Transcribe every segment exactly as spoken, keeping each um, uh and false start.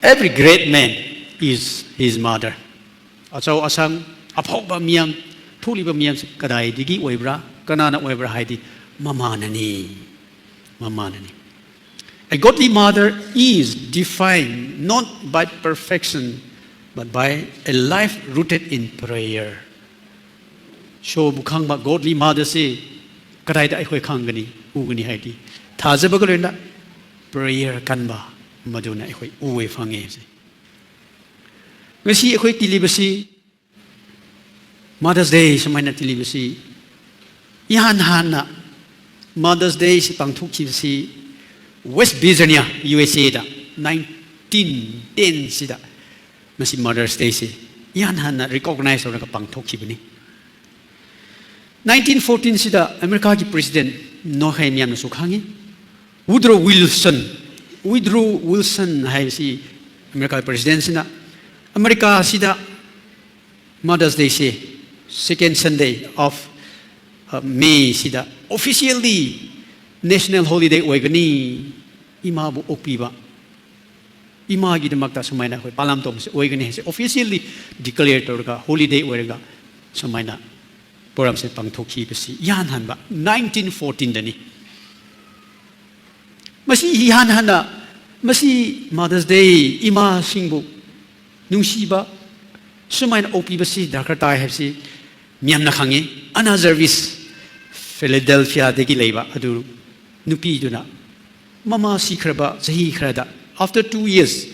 Every great man is his mother. ꯑꯆꯧ ꯑꯁꯥꯡ, ꯑꯐꯥꯎꯕ ꯃꯤꯌꯥꯝ, ꯊꯣꯛꯂꯤꯕ ꯃꯤꯌꯥꯝꯁꯦ ꯀꯗꯥꯏꯗꯒꯤ ꯑꯣꯏꯕ꯭ꯔꯥ, ꯀꯅꯥꯅ ꯑꯣꯏꯕ꯭ꯔꯥ ꯍꯥꯏꯗꯤ ꯃꯃꯥꯅꯅꯤ꯫ ꯃꯃꯥꯅꯅꯤ꯫ A godly mother is defined not by perfection, but by a life rooted in prayer. ꯏꯁꯣꯔꯕꯨ ꯈꯪꯕ godly motherꯁꯤ ꯀꯗꯥꯏꯗ ꯑꯩꯈꯣꯏ ꯈꯪꯒꯅꯤ, ꯎꯒꯅꯤ ꯍꯥꯏꯗꯤ, ꯊꯥꯖꯕꯒ ꯂꯣꯏꯅꯅ prayer ꯀꯟꯕ, ꯃꯗꯨꯅ ꯑꯩꯈꯣꯏ ꯎꯋꯦ, ꯐꯪꯉꯦ ꯍꯥꯏꯁꯦ꯫ ꯉꯁꯤ ꯑꯩꯈꯣꯏ ꯇꯤꯜꯂꯤꯕꯁꯤ, Mother's Day ꯁꯨꯃꯥꯏꯅ ꯇꯤꯜꯂꯤꯕꯁꯤ, ꯏꯍꯥꯟ ꯍꯥꯟꯅ Mother's Day ꯁꯤ ꯄꯥꯡꯊꯣꯛꯈꯤꯕꯁꯤ West Virginia, USAꯗ nineteen ten ꯁꯤꯗ ꯃꯁꯤ Mother's Day ꯁꯤ ꯏꯍꯥꯟ ꯍꯥꯟꯅ recognize ꯇꯧꯔꯒ ꯄꯥꯡꯊꯣꯛꯈꯤꯕꯅꯤ꯫ Nineteen fourteen ꯁꯤꯗ ꯑꯃꯦꯔꯤꯀꯥꯒꯤ president, ꯅꯣꯏ ꯃꯌꯥꯝꯅꯁꯨ ꯈꯪꯉꯤ, Woodrow Wilson꯫ Woodrow Wilson ꯍꯥꯏꯕꯁꯤ ꯑꯃꯦꯔꯤꯀꯥ presidentꯁꯤꯅ ꯑꯃꯦꯔꯤꯀꯥꯁꯤꯗ Mother's Day ꯁꯦ second Sunday of, uh, May ꯁꯤꯗ officially national holiday ꯑꯣꯏꯒꯅꯤ, ꯏꯃꯥꯕꯨ ꯑꯣꯛꯄꯤꯕ, ꯏꯃꯥꯒꯤꯗꯃꯛꯇ ꯁꯨꯃꯥꯏꯅ ꯑꯩꯈꯣꯏ ꯄꯥꯂꯝ ꯇꯧꯕꯁꯦ ꯑꯣꯏꯒꯅꯤ ꯍꯥꯏꯁꯦ officially declare ꯇꯧꯔꯒ holiday ꯑꯣꯏꯔꯒ ꯁꯨꯃꯥꯏꯅ programꯁꯦ ꯄꯥꯡꯊꯣꯛꯈꯤꯕꯁꯤ ꯏꯍꯥꯟ ꯍꯥꯟꯕ nineteen fourteen ꯗꯅꯤ꯫ ꯃꯁꯤ ꯏꯍꯥꯟ ꯍꯥꯟꯅ ꯃꯁꯤ Mother's Day, ꯏꯃꯥꯁꯤꯡꯕꯨ ꯅꯨꯡꯁꯤꯕ, ꯁꯨꯃꯥꯏꯅ ꯑꯣꯛꯄꯤꯕꯁꯤ ꯗꯔꯀꯥꯔ ꯇꯥꯏ ꯍꯥꯏꯕꯁꯤ ꯃꯤꯌꯥꯝꯅ ꯈꯪꯉꯤ꯫ ꯑꯅꯥ ꯖꯔꯚꯤꯁ, ꯐꯤꯂꯥꯗꯦꯜꯐꯤꯌꯥꯗꯒꯤ ꯂꯩꯕ ꯑꯗꯨ ꯅꯨꯄꯤꯗꯨꯅ ꯃꯃꯥ ꯁꯤꯈ꯭ꯔꯕ ꯆꯍꯤ ꯈꯔꯗ, after two years,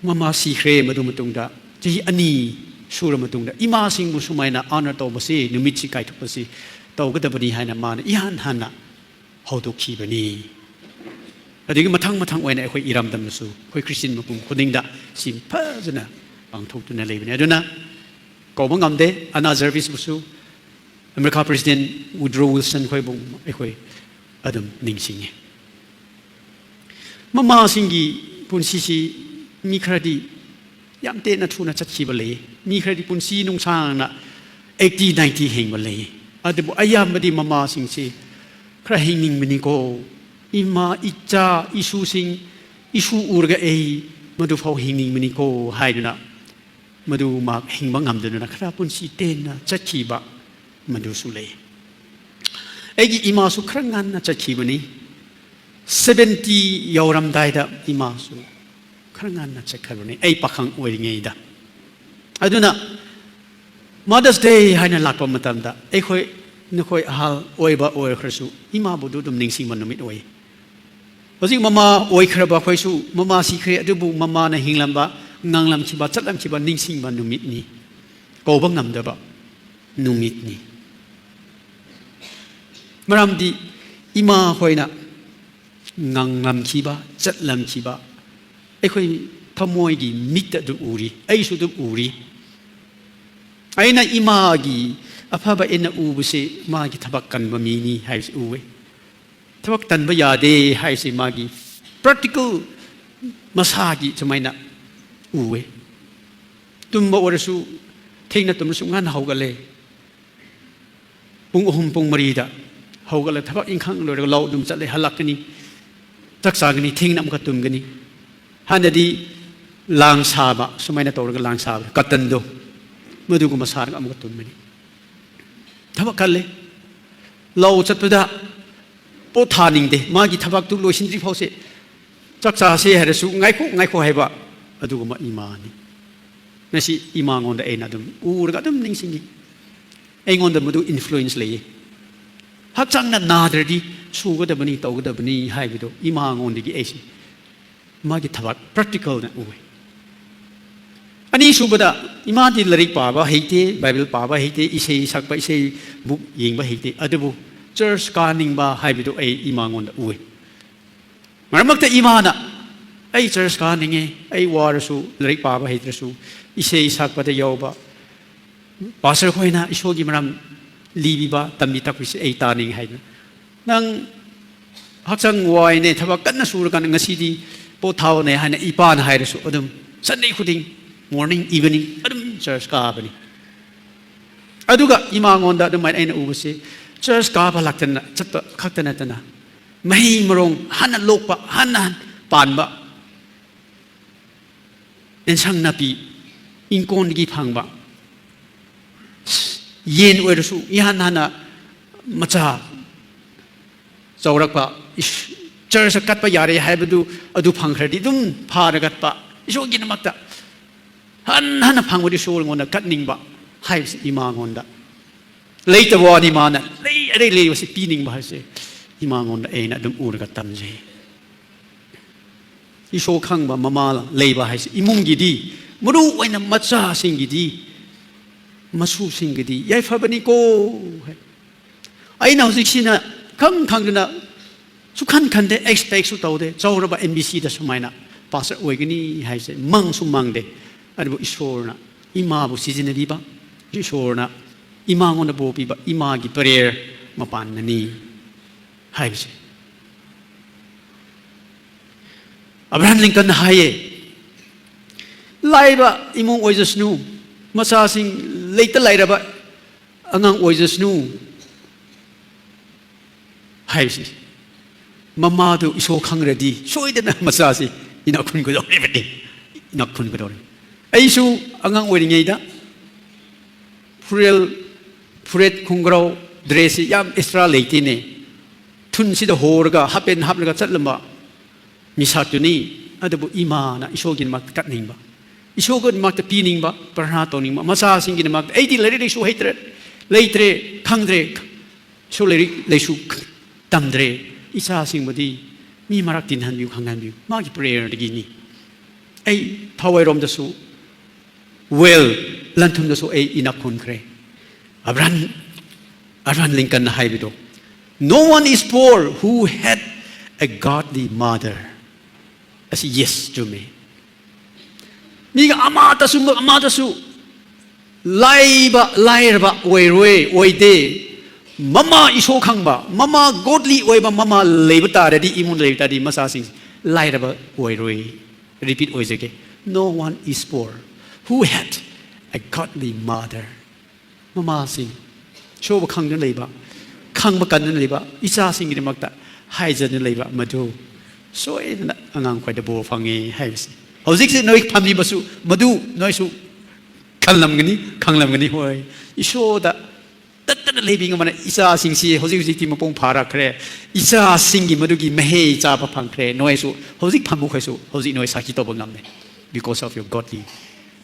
ꯃꯃꯥ ꯁꯤꯈ꯭ꯔꯦ꯫ ꯃꯗꯨ ꯃꯇꯨꯡꯗ ꯆꯍꯤ ꯑꯅꯤ ꯁꯨꯔ ꯃꯇꯨꯡꯗ ꯏꯃꯥꯁꯤꯡꯕꯨ ꯁꯨꯃꯥꯏꯅ honor ꯇꯧꯕꯁꯤ, ꯅꯨꯃꯤꯠꯁꯤ ꯀꯥꯏꯊꯣꯛꯄꯁꯤ ꯇꯧꯒꯗꯕꯅꯤ ꯍꯥꯏꯅ ꯃꯥꯅ ꯏꯍꯥꯟ ꯍꯥꯟꯅ ꯍꯧꯗꯣꯛꯈꯤꯕꯅꯤ꯫ ꯑꯗꯨꯒꯤ ꯃꯊꯪ ꯃꯊꯪ ꯑꯣꯏꯅ ꯑꯩꯈꯣꯏ ꯏꯔꯝꯗꯝꯗꯁꯨ ꯑꯩꯈꯣꯏ Christian ꯃꯄꯨꯝ ꯈꯨꯗꯤꯡꯗ ꯁꯤ ꯐꯖꯅ ꯄꯥꯡꯊꯣꯛꯇꯨꯅ ꯂꯩꯕꯅꯤ꯫ ꯑꯗꯨꯅ ꯀꯧꯕ ꯉꯝꯗꯦ ꯑꯅꯥ ꯖꯔꯚꯤꯁꯕꯨꯁꯨ, ꯑꯃꯦꯔꯤꯀꯥ president Woodrow Wilson ꯈꯣꯏꯕꯨ ꯑꯩꯈꯣꯏ ꯑꯗꯨꯝ ꯅꯤꯡꯁꯤꯡꯉꯤ꯫ ꯃꯃꯥꯁꯤꯡꯒꯤ ꯄꯨꯟꯁꯤꯁꯤ ꯃꯤ ꯈꯔꯗꯤ ꯌꯥꯝ ꯇꯦꯟꯅ ꯊꯨꯅ ꯆꯠꯈꯤꯕ ꯂꯩ, ꯃꯤ ꯈꯔꯗꯤ ꯄꯨꯟꯁꯤ ꯅꯨꯡꯁꯥꯡꯅ eighty ninety ꯍꯤꯡꯕ ꯂꯩ꯫ ꯑꯗꯨꯕꯨ ꯑꯌꯥꯝꯕꯗꯤ ꯃꯃꯥꯁꯤꯡꯁꯤ ꯈꯔ ꯍꯤꯡꯅꯤꯡꯕꯅꯤꯀꯣ, ꯏꯃꯥ, ꯏꯆꯥ, ꯏꯁꯨꯁꯤꯡ, ꯏꯁꯨ ꯎꯔꯒ ꯑꯩ ꯃꯗꯨꯐꯥꯎ ꯍꯤꯡꯅꯤꯡꯕꯅꯤꯀꯣ ꯍꯥꯏꯗꯨꯅ ꯃꯗꯨ ꯃꯍꯥꯛ ꯍꯤꯡꯕ ꯉꯝꯗꯗꯨꯅ ꯈꯔ ꯄꯨꯟꯁꯤ ꯇꯦꯟꯅ ꯆꯠꯈꯤꯕ ꯃꯗꯨꯁꯨ ꯂꯩ꯫ ꯑꯩꯒꯤ ꯏꯃꯥꯁꯨ ꯈꯔ ꯉꯟꯅ ꯆꯠꯈꯤꯕꯅꯤ꯫ ꯁꯕꯦꯟꯇꯤ ꯌꯧꯔꯝꯗꯥꯏꯗ ꯏꯃꯥꯁꯨ ꯈꯔ ꯉꯟꯅ ꯆꯠꯈ꯭ꯔꯕꯅꯤ, ꯑꯩ ꯄꯥꯈꯪ ꯑꯣꯏꯔꯤꯉꯩꯗ꯫ ꯑꯗꯨꯅ Mother's Day ꯍꯥꯏꯅ ꯂꯥꯛꯄ ꯃꯇꯝꯗ ꯑꯩꯈꯣꯏ, ꯅꯈꯣꯏ ꯑꯍꯜ ꯑꯣꯏꯕ ꯑꯣꯏꯈ꯭ꯔꯁꯨ ꯏꯃꯥꯕꯨꯗꯨ ꯑꯗꯨꯝ ꯅꯤꯡꯁꯤꯡꯕ ꯅꯨꯃꯤꯠ ꯑꯣꯏ꯫ ꯍꯧꯖꯤꯛ ꯃꯃꯥ ꯑꯣꯏꯈ꯭ꯔꯕ ꯑꯩꯈꯣꯏꯁꯨ, ꯃꯃꯥ ꯁꯤꯈ꯭ꯔꯦ, ꯑꯗꯨꯕꯨ ꯃꯃꯥꯅ ꯍꯤꯡꯂꯝꯕ, ꯉꯥꯡꯂꯝꯈꯤꯕ, ꯆꯠꯂꯝꯈꯤꯕ ꯅꯤꯡꯁꯤꯡꯕ ꯅꯨꯃꯤꯠꯅꯤ, ꯀꯧꯕ ꯉꯝꯗꯕ ꯅꯨꯃꯤꯠꯅꯤ꯫ ꯃꯔꯝꯗꯤ ꯏꯃꯥ ꯍꯣꯏꯅ ꯉꯥꯡꯂꯝꯈꯤꯕ, ꯆꯠꯂꯝꯈꯤꯕ ꯑꯩꯈꯣꯏ ꯊꯃꯣꯏꯒꯤ ꯃꯤꯠꯇ ꯑꯗꯨꯝ ꯎꯔꯤ, ꯑꯩꯁꯨ ꯑꯗꯨꯝ ꯎꯔꯤ꯫ ꯑꯩꯅ ꯏꯃꯥꯒꯤ ꯑꯐꯕ ꯑꯩꯅ ꯎꯕꯁꯦ ꯃꯥꯒꯤ ꯊꯕꯛ ꯀꯟꯕ ꯃꯤꯅꯤ ꯍꯥꯏꯕꯁꯤ ꯎꯋꯦ꯫ ꯊꯕꯛ ꯇꯟꯕ ꯌꯥꯗꯦ ꯍꯥꯏꯁꯦ ꯃꯥꯒꯤ practical ꯃꯁꯥꯒꯤ ꯁꯨꯃꯥꯏꯅ ꯎꯋꯦ꯫ ꯇꯨꯝꯕ ꯑꯣꯏꯔꯁꯨ ꯊꯦꯡꯅ ꯇꯨꯝꯂꯁꯨ ꯉꯟꯅ ꯍꯧꯒꯠꯂꯦ꯫ ꯄꯨꯡ ꯑꯍꯨꯝ, ꯄꯨꯡ ꯃꯔꯤꯗ ꯍꯧꯒꯠꯂꯒ ꯊꯕꯛ ꯏꯪꯈꯥꯡ ꯂꯣꯏꯔꯒ ꯂꯧ ꯑꯗꯨꯝ ꯆꯠꯂꯦ, ꯍꯜꯂꯛꯀꯅꯤ, ꯆꯥꯛ ꯆꯥꯒꯅꯤ, ꯊꯦꯡꯅ ꯑꯃꯨꯛꯀ ꯇꯨꯝꯒꯅꯤ꯫ ꯍꯥꯟꯅꯗꯤ ꯂꯥꯡ ꯁꯥꯕ, ꯁꯨꯃꯥꯏꯅ ꯇꯧꯔꯒ ꯂꯥꯡ ꯁꯥꯕ, ꯀꯇꯟꯗꯣ, ꯃꯗꯨꯒꯨꯝꯕ ꯁꯥꯔꯒ ꯑꯃꯨꯛꯀ ꯇꯨꯝꯒꯅꯤ꯫ ꯊꯕꯛ ꯀꯜꯂꯦ꯫ ꯂꯧ ꯆꯠꯄꯗ ꯄꯣꯊꯥꯅꯤꯡꯗꯦ, ꯃꯥꯒꯤ ꯊꯕꯛꯇꯨ ꯂꯣꯏꯁꯤꯟꯗ꯭ꯔꯤ ꯐꯥꯎꯁꯦ꯫ ꯆꯥꯛ ꯆꯥꯁꯦ ꯍꯥꯏꯔꯁꯨ "ꯉꯥꯏꯈꯣ, ꯉꯥꯏꯈꯣ" ꯍꯥꯏꯕ ꯑꯗꯨꯒꯨꯝꯕ ꯏꯃꯥꯅꯤ꯫ ꯉꯁꯤ ꯏꯃꯥꯉꯣꯟꯗ ꯑꯩꯅ ꯑꯗꯨꯝ ꯎꯔꯒ ꯑꯗꯨꯝ ꯅꯤꯡꯁꯤꯡꯉꯤ꯫ ꯑꯩꯉꯣꯟꯗ ꯃꯗꯨ influence ꯂꯩꯌꯦ꯫ ꯍꯛꯆꯥꯡꯅ ꯅꯥꯗ꯭ꯔꯗꯤ ꯁꯨꯒꯗꯕꯅꯤ, ꯇꯧꯒꯗꯕꯅꯤ ꯍꯥꯏꯕꯗꯣ ꯏꯃꯥꯉꯣꯟꯗꯒꯤ ꯑꯩꯁꯦ ꯃꯥꯒꯤ ꯊꯕꯛ practicalꯅ ꯎꯏ꯫ ꯑꯅꯤꯁꯨꯕꯗ, ꯏꯃꯥꯗꯤ ꯂꯥꯏꯔꯤꯛ ꯄꯥꯕ ꯍꯩꯇꯦ, ꯕꯥꯏꯕꯜ ꯄꯥꯕ ꯍꯩꯇꯦ, ꯏꯁꯩ ꯁꯛꯄ, ꯏꯁꯩ book ꯌꯦꯡꯕ ꯍꯩꯇꯦ, ꯑꯗꯨꯕꯨ church ꯀꯥꯅꯤꯡꯕ ꯍꯥꯏꯕꯗꯨ ꯑꯩ ꯏꯃꯥꯉꯣꯟꯗ ꯎꯏ꯫ ꯃꯔꯛ ꯃꯔꯛꯇ ꯏꯃꯥꯅ "ꯑꯩ church ꯀꯥꯅꯤꯡꯉꯦ, ꯑꯩ ꯋꯥꯔꯁꯨ, ꯂꯥꯏꯔꯤꯛ ꯄꯥꯕ ꯍꯩꯇ꯭ꯔꯁꯨ, ꯏꯁꯩ ꯁꯛꯄꯗ ꯌꯥꯎꯕ, pastor ꯈꯣꯏꯅ ꯏꯁꯣꯔꯒꯤ ꯃꯔꯝ ꯂꯤꯕꯤꯕ, ꯇꯝꯕꯤ ꯇꯥꯛꯄꯤꯁꯦ ꯑꯩ ꯇꯥꯅꯤꯡꯉꯦ" ꯍꯥꯏꯗꯅ꯫ "ꯅꯪ ꯍꯛꯆꯥꯡ ꯋꯥꯏꯅꯦ, ꯊꯕꯛ ꯀꯟꯅ ꯁꯨꯔꯀꯥꯟꯗ ꯉꯁꯤꯗꯤ ꯄꯣꯊꯥꯎꯅꯦ" ꯍꯥꯏꯅ ꯏꯄꯥꯅ ꯍꯥꯏꯔꯁꯨ ꯑꯗꯨꯝ Sunday ꯈꯨꯗꯤꯡ morning, evening ꯑꯗꯨꯝ church ꯀꯥꯕꯅꯤ꯫ ꯑꯗꯨꯒ ꯏꯃꯥꯉꯣꯟꯗ ꯑꯗꯨꯃꯥꯏꯅ ꯑꯩꯅ ꯎꯕꯁꯤ, church ꯀꯥꯕ ꯂꯥꯛꯇꯅ ꯆꯠꯄ ꯈꯛꯇ ꯅꯠꯇꯅ, ꯃꯍꯩ ꯃꯔꯣꯡ ꯍꯥꯟꯅ ꯂꯣꯛꯄ, ꯍꯥꯟꯅ ꯄꯥꯟꯕ, ꯑꯦꯟꯁꯥꯡ ꯅꯥꯄꯤ, ꯏꯪꯈꯣꯜꯗꯒꯤ ꯐꯪꯕ꯫ ꯌꯦꯟ ꯑꯣꯏꯔꯁꯨ, ꯏꯍꯥꯟ ꯍꯥꯟꯅ ꯃꯆꯥ ꯆꯥꯎꯔꯛꯄ, ꯏꯁ-, ꯆꯔꯆꯇ ꯀꯠꯄ ꯌꯥꯔꯦ ꯍꯥꯏꯕꯗꯨ, ꯑꯗꯨ ꯐꯪꯈ꯭ꯔꯗꯤ ꯑꯗꯨꯝ ꯐꯥꯔꯒ ꯀꯠꯄ꯫ ꯏꯁꯣꯔꯒꯤꯗꯃꯛꯇ ꯍꯟ ꯍꯟꯅ ꯐꯪꯕꯗꯤ ꯏꯁꯣꯔꯉꯣꯟꯗ ꯀꯠꯅꯤꯡꯕ ꯍꯥꯏꯕꯁꯤ ꯏꯃꯥꯉꯣꯟꯗ꯫ ꯂꯩꯇꯕ ꯋꯥꯅꯤ ꯃꯥꯅ, ꯂꯩ, ꯑꯔꯩ ꯂꯩꯕꯁꯤ ꯄꯤꯅꯤꯡꯕ ꯍꯥꯏꯕꯁꯦ ꯏꯃꯥꯉꯣꯟꯗ ꯑꯩꯅ ꯑꯗꯨꯝ ꯎꯔꯒ ꯇꯝꯖꯩ꯫ ꯏꯁꯣꯔ ꯈꯪꯕ ꯃꯃꯥ ꯂꯩꯕ ꯍꯥꯏꯁꯦ ꯏꯃꯨꯡꯒꯤꯗꯤ, ꯃꯔꯨ ꯑꯣꯏꯅ ꯃꯆꯥꯁꯤꯡꯒꯤꯗꯤ, ꯃꯁꯨꯁꯤꯡꯒꯤꯗꯤ ꯌꯥꯏꯐꯕꯅꯤꯀꯣ ꯍꯥꯏ꯫ ꯑꯩꯅ ꯍꯧꯖꯤꯛꯁꯤꯅ ꯈꯪ ꯈꯪꯗꯅ, ꯁꯨꯈꯟ ꯈꯟꯗꯦ, ꯑꯦꯛꯁꯄꯦꯛꯁꯨ ꯇꯧꯗꯦ, ꯆꯥꯎꯔꯕ ꯑꯦꯝ ꯕꯤ ꯁꯤꯗ ꯁꯨꯃꯥꯏꯅ ꯄꯥꯁꯇꯔ ꯑꯣꯏꯒꯅꯤ ꯍꯥꯏꯁꯦ ꯃꯪꯁꯨ ꯃꯪꯗꯦ꯫ ꯑꯗꯨꯕꯨ ꯏꯁꯣꯔꯅ ꯏꯃꯥꯕꯨ ꯁꯤꯖꯤꯟꯅꯕꯤꯕ, ꯏꯁꯣꯔꯅ ꯏꯃꯥꯉꯣꯟꯗ ꯕꯣꯔ ꯄꯤꯕ, ꯏꯃꯥꯒꯤ ꯄ꯭ꯔꯦꯌꯔ ꯃꯄꯥꯟꯅꯅꯤ ꯍꯥꯏꯕꯁꯦ꯫ ꯑꯕ꯭ꯔꯥꯍꯝ ꯂꯤꯡꯀꯟꯅ ꯍꯥꯏꯌꯦ, ꯂꯥꯏꯕ ꯏꯃꯨꯡ ꯑꯣꯏꯖꯁꯅꯨ, ꯃꯆꯥꯁꯤꯡ ꯂꯩꯇ ꯂꯥꯏꯔꯕ ꯑꯉꯥꯡ ꯑꯣꯏꯖꯁꯅꯨ ꯍꯥꯏꯕꯁꯤ, ꯃꯃꯥꯗꯨ ꯏꯁꯣꯔ ꯈꯪꯔꯗꯤ ꯁꯣꯏꯗꯅ ꯃꯆꯥꯁꯤ ꯏꯅꯥꯛ ꯈꯨꯟꯒꯗꯧꯔꯤꯕꯅꯤ, ꯏꯅꯥꯛ ꯈꯨꯟꯒꯗꯧꯔꯤꯕꯅꯤ꯫ ꯑꯩꯁꯨ ꯑꯉꯥꯡ ꯑꯣꯏꯔꯤꯉꯩꯗ ꯐꯨꯔꯦꯜ, ꯐꯨꯔꯤꯠ, ꯈꯣꯡꯒ꯭ꯔꯥꯎ, ꯗ꯭ꯔꯦꯁꯁꯤ ꯌꯥꯝ ꯑꯦꯛꯁꯇ꯭ꯔꯥ ꯂꯩꯇꯦꯅꯦ꯫ ꯊꯨꯟꯁꯤꯗ ꯍꯣꯔꯒ ꯍꯥꯞꯄꯦꯟ ꯍꯥꯞꯂꯒ ꯆꯠꯂꯝꯕ ꯃꯤꯁꯥꯛꯇꯨꯅꯤ꯫ ꯑꯗꯨꯕꯨ ꯏꯃꯥꯅ ꯏꯁꯣꯔꯒꯤꯗꯃꯛꯇ ꯀꯠꯅꯤꯡꯕ, ꯏꯁꯣꯔꯒꯤꯗꯃꯛꯇ ꯄꯤꯅꯤꯡꯕ, ꯄ꯭ꯔꯥꯔꯊꯅꯥ ꯇꯧꯅꯤꯡꯕ, ꯃꯆꯥꯁꯤꯡꯒꯤꯗꯃꯛꯇ꯫ ꯑꯩꯗꯤ ꯂꯥꯏꯔꯤꯛ ꯂꯥꯏꯁꯨ ꯍꯩꯇ꯭ꯔꯦ, ꯂꯩꯇ꯭ꯔꯦ, ꯈꯪꯗ꯭ꯔꯦ, ꯏꯁꯣꯔ ꯂꯥꯏꯔꯤꯛ ꯂꯥꯏꯁꯨ ꯇꯝꯗ꯭ꯔꯦ, ꯏꯆꯥꯁꯤꯡꯕꯨꯗꯤ ꯃꯤ ꯃꯔꯛ ꯇꯤꯟꯍꯟꯕꯤꯌꯨ, ꯈꯪꯍꯟꯕꯤꯌꯨ꯫ ꯃꯥꯒꯤ ꯄ꯭ꯔꯦꯌꯔꯗꯒꯤꯅꯤ꯫ ꯑꯩ ꯊꯋꯥꯏꯔꯣꯝꯗꯁꯨ, ꯋꯦꯜ, ꯂꯟꯊꯨꯝꯗꯁꯨ ꯑꯩ ꯏꯅꯥꯛ ꯈꯨꯟꯈ꯭ꯔꯦ꯫ ꯑꯕ꯭ꯔꯥꯍꯝ, ꯑꯕ꯭ꯔꯥꯍꯝ ꯂꯤꯡꯀꯟꯅ ꯍꯥꯏꯕꯗꯣ, "No one is poor who had a godly mother." ꯑꯁꯤ ꯌꯦꯁ, ꯆꯨꯝꯃꯦ꯫ ꯃꯤꯒ ꯑꯃꯠꯇꯁꯨ, ꯑꯃꯠꯇꯁꯨ ꯂꯥꯏꯕ, ꯂꯥꯏꯔꯕ ꯑꯣꯏꯔꯣꯏ, ꯑꯣꯏꯗꯦ꯫ ꯃꯃꯥ ꯏꯁꯣꯔ ꯈꯪꯕ, ꯃꯃꯥ ꯒꯣꯗꯂꯤ ꯑꯣꯏꯕ ꯃꯃꯥ ꯂꯩꯕ ꯇꯥꯔꯗꯤ, ꯏꯃꯨꯡ ꯂꯩꯕ ꯇꯥꯔꯗꯤ, ꯃꯆꯥꯁꯤꯡ ꯂꯥꯏꯔꯕ ꯑꯣꯏꯔꯣꯏ꯫ ꯔꯤꯄꯤꯠ ꯑꯣꯏꯖꯒꯦ, "No one is poor who had a godly mother." ꯃꯃꯥꯁꯤꯡ, ꯁꯣꯏꯕ ꯈꯪꯗꯨꯅ ꯂꯩꯕ, ꯈꯪꯕ ꯀꯟꯗꯨꯅ ꯂꯩꯕ, ꯏꯆꯥꯁꯤꯡꯒꯤꯗꯃꯛꯇ ꯍꯥꯏꯖꯗꯨꯅ ꯂꯩꯕ, ꯃꯗꯨ ꯁꯣꯏꯗꯅ ꯑꯉꯥꯡ ꯈ꯭ꯋꯥꯏꯗ ꯕꯣꯔ ꯐꯪꯉꯦ ꯍꯥꯏꯕꯁꯤ꯫ ꯍꯧꯖꯤꯛꯁꯤ ꯅꯣꯏ ꯐꯝꯂꯤꯕꯁꯨ ꯃꯗꯨ ꯅꯣꯏꯁꯨ ꯈꯜꯂꯝꯒꯅꯤ, ꯈꯪꯂꯝꯒꯅꯤ꯫ ꯍꯣꯏ, ꯏꯁꯣꯔꯗ ꯇꯠꯇꯅ ꯂꯩꯕꯤ ꯉꯝꯕꯅ ꯏꯆꯥꯁꯤꯡꯁꯤ ꯍꯧꯖꯤꯛ ꯍꯧꯖꯤꯛꯇꯤ ꯃꯄꯨꯡ ꯐꯥꯔꯛꯈ꯭ꯔꯦ꯫ ꯏꯆꯥꯁꯤꯡꯒꯤ ꯃꯗꯨꯒꯤ ꯃꯍꯩ ꯆꯥꯕ ꯐꯪꯈ꯭ꯔꯦ꯫ ꯅꯣꯏꯁꯨ ꯍꯧꯖꯤꯛ ꯐꯝꯕꯈꯣꯏꯁꯨ ꯍꯧꯖꯤꯛ ꯅꯣꯏ ꯁꯥꯈꯤ ꯇꯧꯕ ꯉꯝꯃꯦ, because of your godly,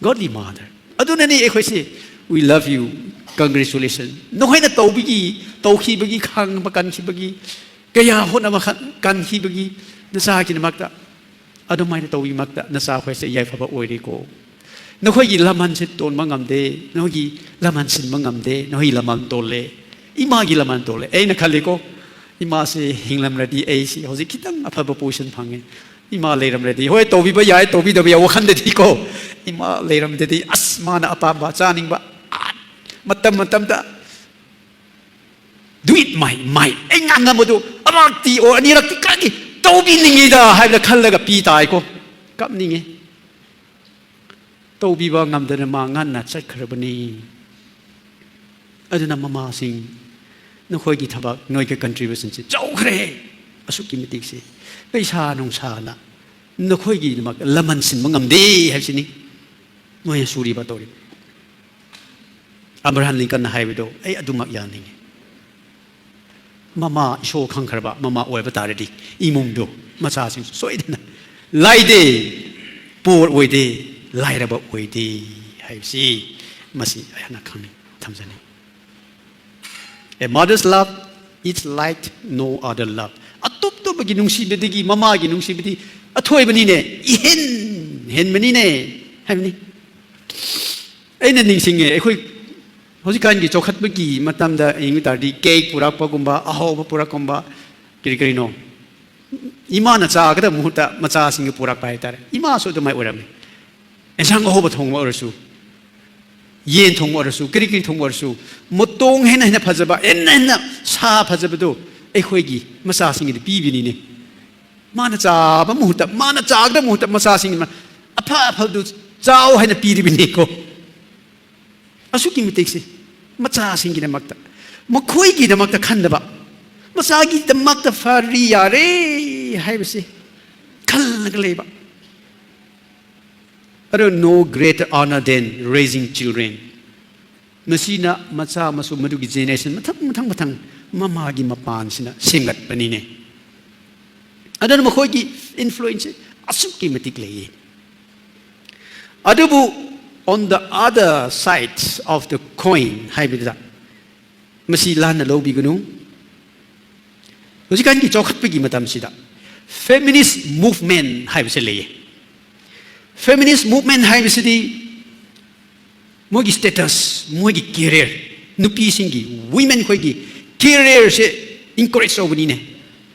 godly mother꯫ ꯑꯗꯨꯅꯅꯤ ꯑꯩꯈꯣꯏꯁꯤ, "We love you, congratulations꯫ ꯅꯈꯣꯏꯅ ꯇꯧꯕꯒꯤ, ꯇꯧꯈꯤꯕꯒꯤ, ꯈꯥꯡꯕ ꯀꯟꯈꯤꯕꯒꯤ, ꯀꯌꯥ ꯍꯣꯠꯅꯕ ꯈ-, ꯀꯟꯈꯤꯕꯒꯤ ꯅꯆꯥꯒꯤꯗꯃꯛꯇ, ꯑꯗꯨꯃꯥꯏꯅ ꯇꯧꯕꯒꯤꯗꯃꯛꯇ ꯅꯆꯥꯈꯣꯏꯁꯦ ꯌꯥꯏꯐꯕ ꯑꯣꯏꯔꯦꯀꯣ꯫ ꯅꯈꯣꯏꯒꯤ ꯂꯃꯟꯁꯦ ꯇꯣꯟꯕ ꯉꯝꯗꯦ, ꯅꯈꯣꯏꯒꯤ ꯂꯃꯟ ꯁꯤꯟꯕ ꯉꯝꯗꯦ, ꯅꯈꯣꯏꯒꯤ ꯂꯃꯟ ꯇꯣꯜꯂꯦ, ꯏꯃꯥꯒꯤ ꯂꯃꯟ ꯇꯣꯜꯂꯦ꯫" ꯑꯩꯅ ꯈꯜꯂꯤꯀꯣ, ꯏꯃꯥꯁꯦ ꯍꯤꯡꯂꯝꯂꯗꯤ ꯑꯩꯁꯤ ꯍꯧꯖꯤꯛ ꯈꯤꯇꯪ ꯑꯐꯕ position ꯐꯪꯉꯦ꯫ ꯏꯃꯥ ꯂꯩꯔꯝꯂꯗꯤ, ꯍꯣꯏ, ꯇꯧꯕꯤꯕ ꯌꯥꯏ, ꯇꯧꯕꯤꯗꯕ ꯌꯥꯏ, ꯋꯥꯈꯜꯗꯗꯤꯀꯣ, ꯏꯃꯥ ꯂꯩꯔꯝꯗꯗꯤ, ꯑꯁ, ꯃꯥꯅ ꯑꯄꯥꯝꯕ ꯆꯥꯅꯤꯡꯕ, ꯑꯥ, ꯃꯇꯝ ꯃꯇꯝꯗ, "Do it, my, my, ꯑꯩ ꯉꯥꯡꯅꯕꯗꯨ ꯑꯃꯔꯛꯇꯤ ꯑꯣ ꯑꯅꯤꯔꯛꯇꯤ ꯀꯔꯤ ꯇꯧꯕꯤꯅꯤꯡꯉꯤꯗ" ꯍꯥꯏꯕꯗ ꯈꯜꯂꯒ ꯄꯤ ꯇꯥꯏꯀꯣ꯫ ꯀꯞꯅꯤꯡꯉꯦ꯫ ꯇꯧꯕꯤꯕ ꯉꯝꯗꯅ ꯃꯥ ꯉꯟꯅ ꯆꯠꯈ꯭ꯔꯕꯅꯤ꯫ ꯑꯗꯨꯅ ꯃꯃꯥꯁꯤꯡ, ꯅꯈꯣꯏꯒꯤ ꯊꯕꯛ, ꯅꯣꯏꯒꯤ contributionꯁꯦ ꯆꯥꯎꯈ꯭ꯔꯦ꯫ ꯑꯁꯨꯛꯀꯤ ꯃꯇꯤꯛꯁꯤ ꯄꯩꯁꯥ ꯅꯨꯡꯁꯥꯅ ꯅꯈꯣꯏꯒꯤꯗꯃꯛ ꯂꯃꯟ ꯁꯤꯟꯕ ꯉꯝꯗꯦ ꯍꯥꯏꯕꯁꯤꯅꯤ ꯃꯣꯏꯅ ꯁꯨꯔꯤꯕ ꯇꯧꯔꯤꯕ꯫ ꯑꯕ꯭ꯔꯥꯍꯥꯝ ꯂꯤꯡꯀꯟꯅ ꯍꯥꯏꯕꯗꯣ ꯑꯩ ꯑꯗꯨꯃꯛ ꯌꯥꯅꯤꯡꯉꯤ꯫ ꯃꯃꯥ ꯏꯁꯣꯔ ꯈꯪꯈ꯭ꯔꯕ ꯃꯃꯥ ꯑꯣꯏꯕ ꯇꯥꯔꯗꯤ ꯏꯃꯨꯡꯗꯣ, ꯃꯆꯥꯁꯤꯡꯁꯨ ꯁꯣꯏꯗꯅ ꯂꯥꯏꯗꯦ, poor ꯑꯣꯏꯗꯦ, ꯂꯥꯏꯔꯕ ꯑꯣꯏꯗꯦ ꯍꯥꯏꯕꯁꯤ ꯃꯁꯤ ꯑꯩꯍꯥꯛꯅ ꯈꯪꯅꯤꯡ ꯊꯝꯖꯅꯤꯡ꯫ A mother's love is like no other love꯫ ꯑꯇꯣꯞ ꯑꯇꯣꯞꯄꯒꯤ ꯅꯨꯡꯁꯤꯕꯗꯒꯤ ꯃꯃꯥꯒꯤ ꯅꯨꯡꯁꯤꯕꯗꯤ ꯑꯊꯣꯏꯕꯅꯤꯅꯦ, ꯏꯍꯦꯟ ꯍꯦꯟꯕꯅꯤꯅꯦ ꯍꯥꯏꯕꯅꯤ꯫ ꯑꯩꯅ ꯅꯤꯡꯁꯤꯡꯉꯦ, ꯑꯩꯈꯣꯏ ꯍꯧꯖꯤꯛꯀꯥꯟꯒꯤ ꯆꯥꯎꯈꯠꯄꯒꯤ ꯃꯇꯝꯗ ꯌꯦꯡꯕ ꯇꯥꯔꯗꯤ cake ꯄꯨꯔꯛꯄꯒꯨꯝꯕ, ꯑꯍꯥꯎꯕ ꯄꯨꯔꯛꯀꯨꯝꯕ, ꯀꯔꯤ ꯀꯔꯤꯅꯣ, ꯏꯃꯥꯅ ꯆꯥꯒꯗꯕ ꯃꯍꯨꯠꯇ ꯃꯆꯥꯁꯤꯡꯒ ꯄꯨꯔꯛꯄ ꯍꯥꯏꯇꯥꯔꯦ꯫ ꯏꯃꯥꯁꯨ ꯑꯗꯨꯃꯥꯏꯅ ꯑꯣꯏꯔꯝꯃꯤ꯫ ꯑꯦꯟꯁꯥꯡ ꯑꯍꯥꯎꯕ ꯊꯣꯡꯕ ꯑꯣꯏꯔꯁꯨ, ꯌꯦꯟ ꯊꯣꯡꯕ ꯑꯣꯏꯔꯁꯨ, ꯀꯔꯤ ꯀꯔꯤ ꯊꯣꯡꯕ ꯑꯣꯏꯔꯁꯨ, ꯃꯇꯣꯡ ꯍꯦꯟꯅ ꯍꯦꯟꯅ ꯐꯖꯕ, ꯍꯦꯟꯅ ꯍꯦꯟꯅ ꯁꯥ ꯐꯖꯕꯗꯣ ꯑꯩꯈꯣꯏꯒꯤ ꯃꯆꯥꯁꯤꯡꯒꯤꯗꯤ ꯄꯤꯕꯅꯤꯅꯦ꯫ ꯃꯥꯅ ꯆꯥꯕ ꯃꯍꯨꯠꯇ, ꯃꯥꯅ ꯆꯥꯒꯗꯕ ꯃꯍꯨꯠꯇ ꯃꯆꯥꯁꯤꯡꯒꯤ ꯑꯐ ꯑꯐꯕꯗꯨ ꯆꯥꯎ ꯍꯥꯏꯅ ꯄꯤꯔꯤꯕꯅꯤꯀꯣ꯫ ꯑꯁꯨꯛꯀꯤ ꯃꯇꯤꯛꯁꯤ ꯃꯆꯥꯁꯤꯡꯒꯤꯗꯃꯛꯇ, ꯃꯈꯣꯏꯒꯤꯗꯃꯛꯇ ꯈꯟꯗꯕ, ꯃꯆꯥꯒꯤꯗꯃꯛꯇ ꯐꯔꯤ ꯌꯥꯔꯦ ꯍꯥꯏꯕꯁꯤ ꯈꯜꯂꯒ ꯂꯩꯕ꯫ ꯑꯗꯣ, no greater honor than raising children. ꯃꯁꯤꯅ ꯃꯆꯥ ꯃꯁꯨ ꯃꯗꯨꯒꯤ generation ꯃꯊꯪ ꯃꯊꯪ ꯃꯊꯪ ꯃꯃꯥꯒꯤ ꯃꯄꯥꯟꯁꯤꯅ ꯁꯦꯝꯒꯠꯄꯅꯤꯅꯦ꯫ ꯑꯗꯨꯅ ꯃꯈꯣꯏꯒꯤ influence ꯑꯁꯨꯛꯀꯤ ꯃꯇꯤꯛ ꯂꯩꯌꯦ꯫ ꯑꯗꯨꯕꯨ, on the other side of the coin ꯍꯥꯏꯕꯗꯨꯗ, ꯃꯁꯤ ꯂꯥꯟꯅ ꯂꯧꯕꯤꯒꯅꯨ꯫ ꯍꯧꯖꯤꯛꯀꯥꯟꯒꯤ ꯆꯥꯎꯈꯠꯄꯒꯤ ꯃꯇꯝꯁꯤꯗ feminist movement ꯍꯥꯏꯕꯁꯦ ꯂꯩꯌꯦ꯫ Feminist movement ꯍꯥꯏꯕꯁꯤꯗꯤ ꯃꯣꯏꯒꯤ status, ꯃꯣꯏꯒꯤ career, ꯅꯨꯄꯤꯁꯤꯡꯒꯤ, women ꯈꯣꯏꯒꯤ careerꯁꯦ encourage ꯇꯧꯕꯅꯤꯅꯦ꯫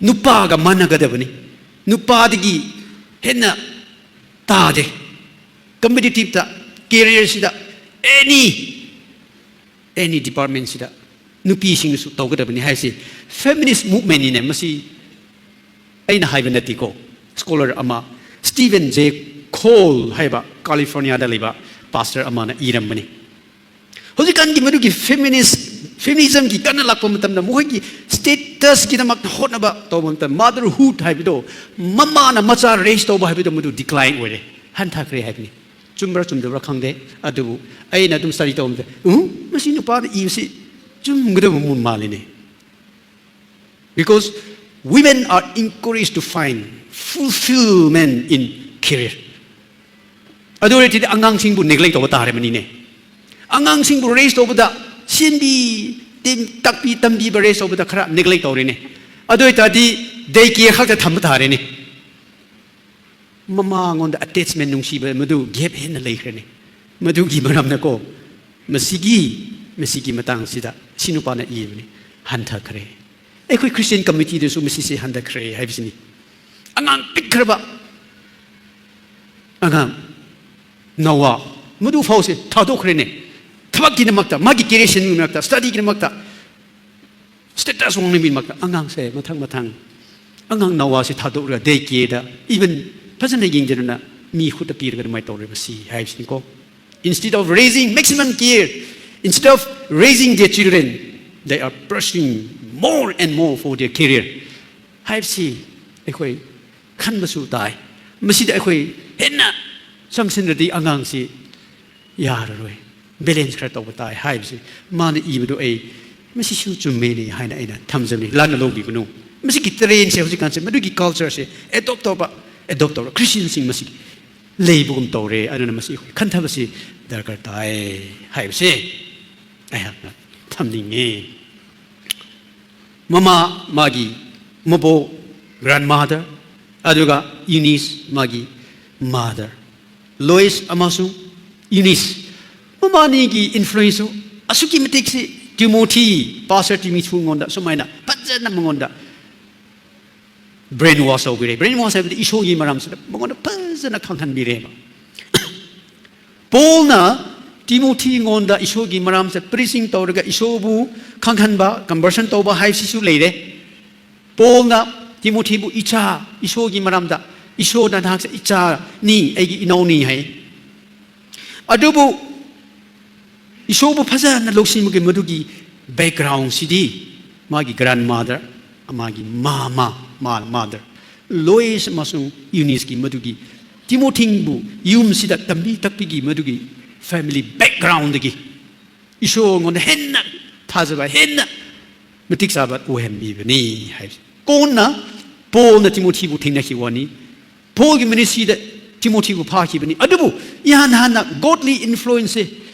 ꯅꯨꯄꯥꯒ ꯃꯥꯟꯅꯒꯗꯕꯅꯤ, ꯅꯨꯄꯥꯗꯒꯤ ꯍꯦꯟꯅ ꯇꯥꯗꯦ꯫ Competitive careerꯁꯤꯗ any any departmentꯁꯤꯗ ꯅꯨꯄꯤꯁꯤꯡꯅꯁꯨ ꯇꯧꯒꯗꯕꯅꯤ ꯍꯥꯏꯁꯤ feminist movementꯅꯤꯅꯦ꯫ ꯃꯁꯤ ꯑꯩꯅ ꯍꯥꯏꯕ ꯅꯠꯇꯦꯀꯣ, scholar ꯑꯃ Stephen J Cole ꯍꯥꯏꯕ Californiaꯗ ꯂꯩꯕ pastor ꯑꯃꯅ ꯏꯔꯝꯕꯅꯤ꯫ ꯍꯧꯖꯤꯛꯀꯥꯟꯒꯤ ꯃꯗꯨꯒꯤ feminist, feminismꯒꯤ ꯀꯟꯅ ꯂꯥꯛꯄ ꯃꯇꯝꯗ ꯃꯈꯣꯏꯒꯤ statusꯀꯤꯗꯃꯛꯇ ꯍꯣꯠꯅꯕ ꯇꯧꯕ ꯃꯇꯝꯗ, motherhood ꯍꯥꯏꯕꯗꯣ, ꯃꯃꯥꯅ ꯃꯆꯥ raise ꯇꯧꯕ ꯍꯥꯏꯕꯗꯣ, ꯃꯗꯨ decline ꯑꯣꯏꯔꯦ, ꯍꯟꯊꯈ꯭ꯔꯦ ꯍꯥꯏꯕꯅꯤ꯫ ꯆꯨꯝꯕ꯭ꯔꯥ ꯆꯨꯝꯗꯕ꯭ꯔꯥ ꯈꯪꯗꯦ, ꯑꯗꯨꯕꯨ ꯑꯩꯅ ꯑꯗꯨꯝ study ꯇꯧꯕꯗ, ꯎꯝ, ꯃꯁꯤ ꯅꯨꯄꯥꯗ ꯏꯕꯁꯤ ꯆꯨꯝꯒꯗꯕ ꯃꯑꯣꯡ ꯃꯥꯜꯂꯤꯅꯦ꯫ Because women are encouraged to find fulfillment in career. ꯑꯗꯨ ꯑꯣꯏꯔꯗꯤ ꯑꯉꯥꯡꯁꯤꯡꯕꯨ neglect ꯇꯧꯕ ꯇꯥꯔꯕꯅꯤꯅꯦ꯫ ꯑꯉꯥꯡꯁꯤꯡꯕꯨ raise ꯇꯧꯕꯗ ꯁꯦꯝꯕꯤ, ꯇꯦꯝ-, ꯇꯥꯛꯄꯤ ꯇꯝꯕꯤꯕ raise ꯇꯧꯕꯗ ꯈꯔ neglect ꯇꯧꯔꯦꯅꯦ꯫ ꯑꯗꯨ ꯑꯣꯏꯇꯥꯔꯗꯤ day care ꯈꯛꯇ ꯊꯝꯕ ꯇꯥꯔꯦꯅꯦ꯫ ꯃꯃꯥꯉꯣꯟꯗ attachment, ꯅꯨꯡꯁꯤꯕ, ꯃꯗꯨ gap ꯍꯦꯟꯅ ꯂꯩꯈ꯭ꯔꯦꯅꯦ꯫ ꯃꯗꯨꯒꯤ ꯃꯔꯝꯅꯀꯣ, ꯃꯁꯤꯒꯤ, ꯃꯁꯤꯒꯤ ꯃꯇꯥꯡꯁꯤꯗ ꯁꯤ ꯅꯨꯄꯥꯅ ꯏꯕꯅꯤ, ꯍꯟꯊꯈ꯭ꯔꯦ꯫ ꯑꯩꯈꯣꯏ Christian communityꯗꯁꯨ ꯃꯁꯤꯁꯦ ꯍꯟꯊꯈ꯭ꯔꯦ ꯍꯥꯏꯕꯁꯤꯅꯤ꯫ ꯑꯉꯥꯡ ꯄꯤꯛꯈ꯭ꯔꯕ ꯑꯉꯥꯡ ꯅꯣꯋꯥ, ꯃꯗꯨ ꯐꯥꯎꯁꯦ ꯊꯥꯗꯣꯛꯈ꯭ꯔꯦꯅꯦ꯫ ꯊꯕꯛꯀꯤꯗꯃꯛꯇ, ꯃꯥꯒꯤ career ꯁꯦꯝꯕꯒꯤꯗꯃꯛꯇ, studyꯒꯤꯗꯃꯛꯇ, status ꯋꯥꯡꯅꯕꯒꯤꯗꯃꯛꯇ ꯑꯉꯥꯡꯁꯦ ꯃꯊꯪ ꯃꯊꯪ, ꯑꯉꯥꯡ ꯅꯣꯋꯥꯁꯦ ꯊꯥꯗꯣꯛꯂꯒ day careꯗ, even ꯐꯖꯅ ꯌꯦꯡꯖꯗꯅ ꯃꯤ ꯈꯨꯠꯇ ꯄꯤꯔꯒ ꯑꯗꯨꯃꯥꯏꯅ ꯇꯧꯔꯦꯕ ꯁꯤ ꯍꯥꯏꯕꯁꯤꯅꯤꯀꯣ꯫ Instead of raising maximum care, instead of raising their children, they are pursuing more and more for their career ꯍꯥꯏꯕꯁꯤ ꯑꯩꯈꯣꯏ ꯈꯟꯕꯁꯨ ꯇꯥꯏ꯫ ꯃꯁꯤꯗ ꯑꯩꯈꯣꯏ ꯍꯦꯟꯅ ꯆꯪꯁꯤꯟꯗ꯭ꯔꯗꯤ ꯑꯉꯥꯡꯁꯤ ꯌꯥꯔꯔꯣꯏ, ꯕꯦꯂꯦꯟꯁ ꯈꯔ ꯇꯧꯕ ꯇꯥꯏ ꯍꯥꯏꯕꯁꯤ ꯃꯥꯅ ꯏꯕꯗꯨ ꯑꯩ ꯃꯁꯤꯁꯨ ꯆꯨꯝꯃꯦꯅꯦ ꯍꯥꯏꯅ ꯑꯩꯅ ꯊꯝꯖꯕꯅꯤ꯫ ꯂꯥꯟꯅ ꯂꯧꯕꯤꯒꯅꯨ꯫ ꯃꯁꯤꯒꯤ ꯇ꯭ꯔꯦꯟꯁꯦ ꯍꯧꯖꯤꯛꯀꯥꯟꯁꯦ, ꯃꯗꯨꯒꯤ ꯀꯜꯆꯔꯁꯦ ꯑꯦꯗꯣꯞ ꯇꯧꯕ, ꯑꯦꯗꯣꯞ ꯇꯧꯔ ꯈ꯭ꯔꯤꯁꯇꯤꯌꯟꯁꯤꯡ ꯃꯁꯤ ꯂꯩꯕꯒꯨꯝ ꯇꯧꯔꯦ꯫ ꯑꯗꯨꯅ ꯃꯁꯤ ꯑꯩꯈꯣꯏ ꯈꯟꯊꯕꯁꯤ ꯗꯔꯀꯥꯔ ꯇꯥꯏ ꯍꯥꯏꯕꯁꯦ ꯑꯩꯍꯥꯛꯅ ꯊꯝꯅꯤꯡꯉꯤ꯫ ꯃꯃꯥ, ꯃꯥꯒꯤ ꯃꯕꯣꯛ, ꯒ꯭ꯔꯥꯟꯃꯥꯗꯔ, ꯑꯗꯨꯒ ꯌꯨꯅꯤꯁ, ꯃꯥꯒꯤ ꯃꯥꯗꯔ꯫ ꯂꯣꯏꯁ ꯑꯃꯁꯨꯡ ꯌꯨꯅꯤꯁ, ꯃꯕꯥꯅꯤꯒꯤ ꯏꯟꯐ꯭ꯂꯨꯌꯦꯟꯁꯁꯨ ꯑꯁꯨꯛꯀꯤ ꯃꯇꯤꯛꯁꯤ ꯇꯤꯃꯣꯊꯤ, ꯄꯥꯁꯇꯔ ꯇꯤꯃꯣꯊꯤꯉꯣꯟꯗ ꯁꯨꯃꯥꯏꯅ ꯐꯖꯅ ꯃꯉꯣꯟꯗ ꯕ꯭ꯔꯦꯟ ꯋꯥꯁ ꯇꯧꯕꯤꯔꯦ꯫ ꯕ꯭ꯔꯦꯟ ꯋꯥꯁ ꯍꯥꯏꯕꯗꯤ ꯏꯁꯣꯔꯒꯤ ꯃꯔꯝꯁꯤꯗ ꯃꯉꯣꯟꯗ ꯐꯖꯅ ꯈꯪꯍꯟꯕꯤꯔꯦꯕ꯫ ꯄꯣꯜꯅ ꯇꯤꯃꯣꯊꯤꯉꯣꯟꯗ ꯏꯁꯣꯔꯒꯤ ꯃꯔꯝꯁꯦ ꯄ꯭ꯔꯤꯆꯤꯡ ꯇꯧꯔꯒ ꯏꯁꯣꯔꯕꯨ ꯈꯪꯍꯟꯕ, ꯀꯟꯚꯔꯁꯟ ꯇꯧꯕ ꯍꯥꯏꯕꯁꯤꯁꯨ ꯂꯩꯔꯦ꯫ ꯄꯣꯜꯅ ꯇꯤꯃꯣꯊꯤꯕꯨ, "ꯏꯆꯥ, ꯏꯁꯣꯔꯒꯤ ꯃꯔꯝꯗ, ꯏꯁꯣꯔꯅ ꯅꯍꯥꯛꯁꯦ ꯏꯆꯥꯅꯤ, ꯑꯩꯒꯤ ꯏꯅꯥꯎꯅꯤ" ꯍꯥꯏ꯫ ꯑꯗꯨꯕꯨ ꯏꯁꯣꯔꯕꯨ ꯐꯖꯅ ꯂꯧꯁꯤꯟꯕꯒꯤ ꯃꯗꯨꯒꯤ ꯕꯦꯛꯒ꯭ꯔꯥꯎꯟꯁꯤꯗꯤ ꯃꯥꯒꯤ ꯒ꯭ꯔꯥꯟꯃꯥꯗꯔ, ꯃꯥꯒꯤ ꯃꯃꯥ, ꯃꯥ-, ꯃꯥꯗꯔ, ꯂꯣꯏꯁ ꯑꯃꯁꯨꯡ ꯌꯨꯅꯤꯁꯀꯤ ꯃꯗꯨꯒꯤ ꯇꯤꯃꯣꯊꯤꯕꯨ ꯌꯨꯝꯁꯤꯗ ꯇꯝꯕꯤ ꯇꯛꯄꯤꯒꯤ ꯃꯗꯨꯒꯤ ꯐꯦꯃꯤꯂꯤ ꯕꯦꯛꯒ꯭ꯔꯥꯎꯟꯗꯒꯤ ꯏꯁꯣꯔꯉꯣꯟꯗ ꯍꯦꯟꯅ ꯊꯥꯖꯕ, ꯍꯦꯟꯅ ꯃꯇꯤꯛ ꯆꯥꯕ ꯑꯣꯏꯍꯟꯕꯤꯕꯅꯤ ꯍꯥꯏꯕꯁꯦ꯫ ꯀꯣꯟꯅ ꯄꯣꯜꯅ ꯇꯤꯃꯣꯊꯤꯕꯨ ꯊꯦꯡꯅꯈꯤꯕ ꯋꯥꯅꯤ꯫ ꯄꯣꯜꯒꯤ ꯃꯤꯅꯤꯁꯇ꯭ꯔꯤꯗ ꯇꯤꯃꯣꯊꯤꯕꯨ ꯐꯥꯈꯤꯕꯅꯤ꯫ ꯑꯗꯨꯕꯨ ꯏꯍꯥꯟ ꯍꯥꯟꯅ ꯒꯣꯗꯂꯤ ꯏꯟꯐ꯭ꯂꯨꯌꯦꯟꯁꯁꯦ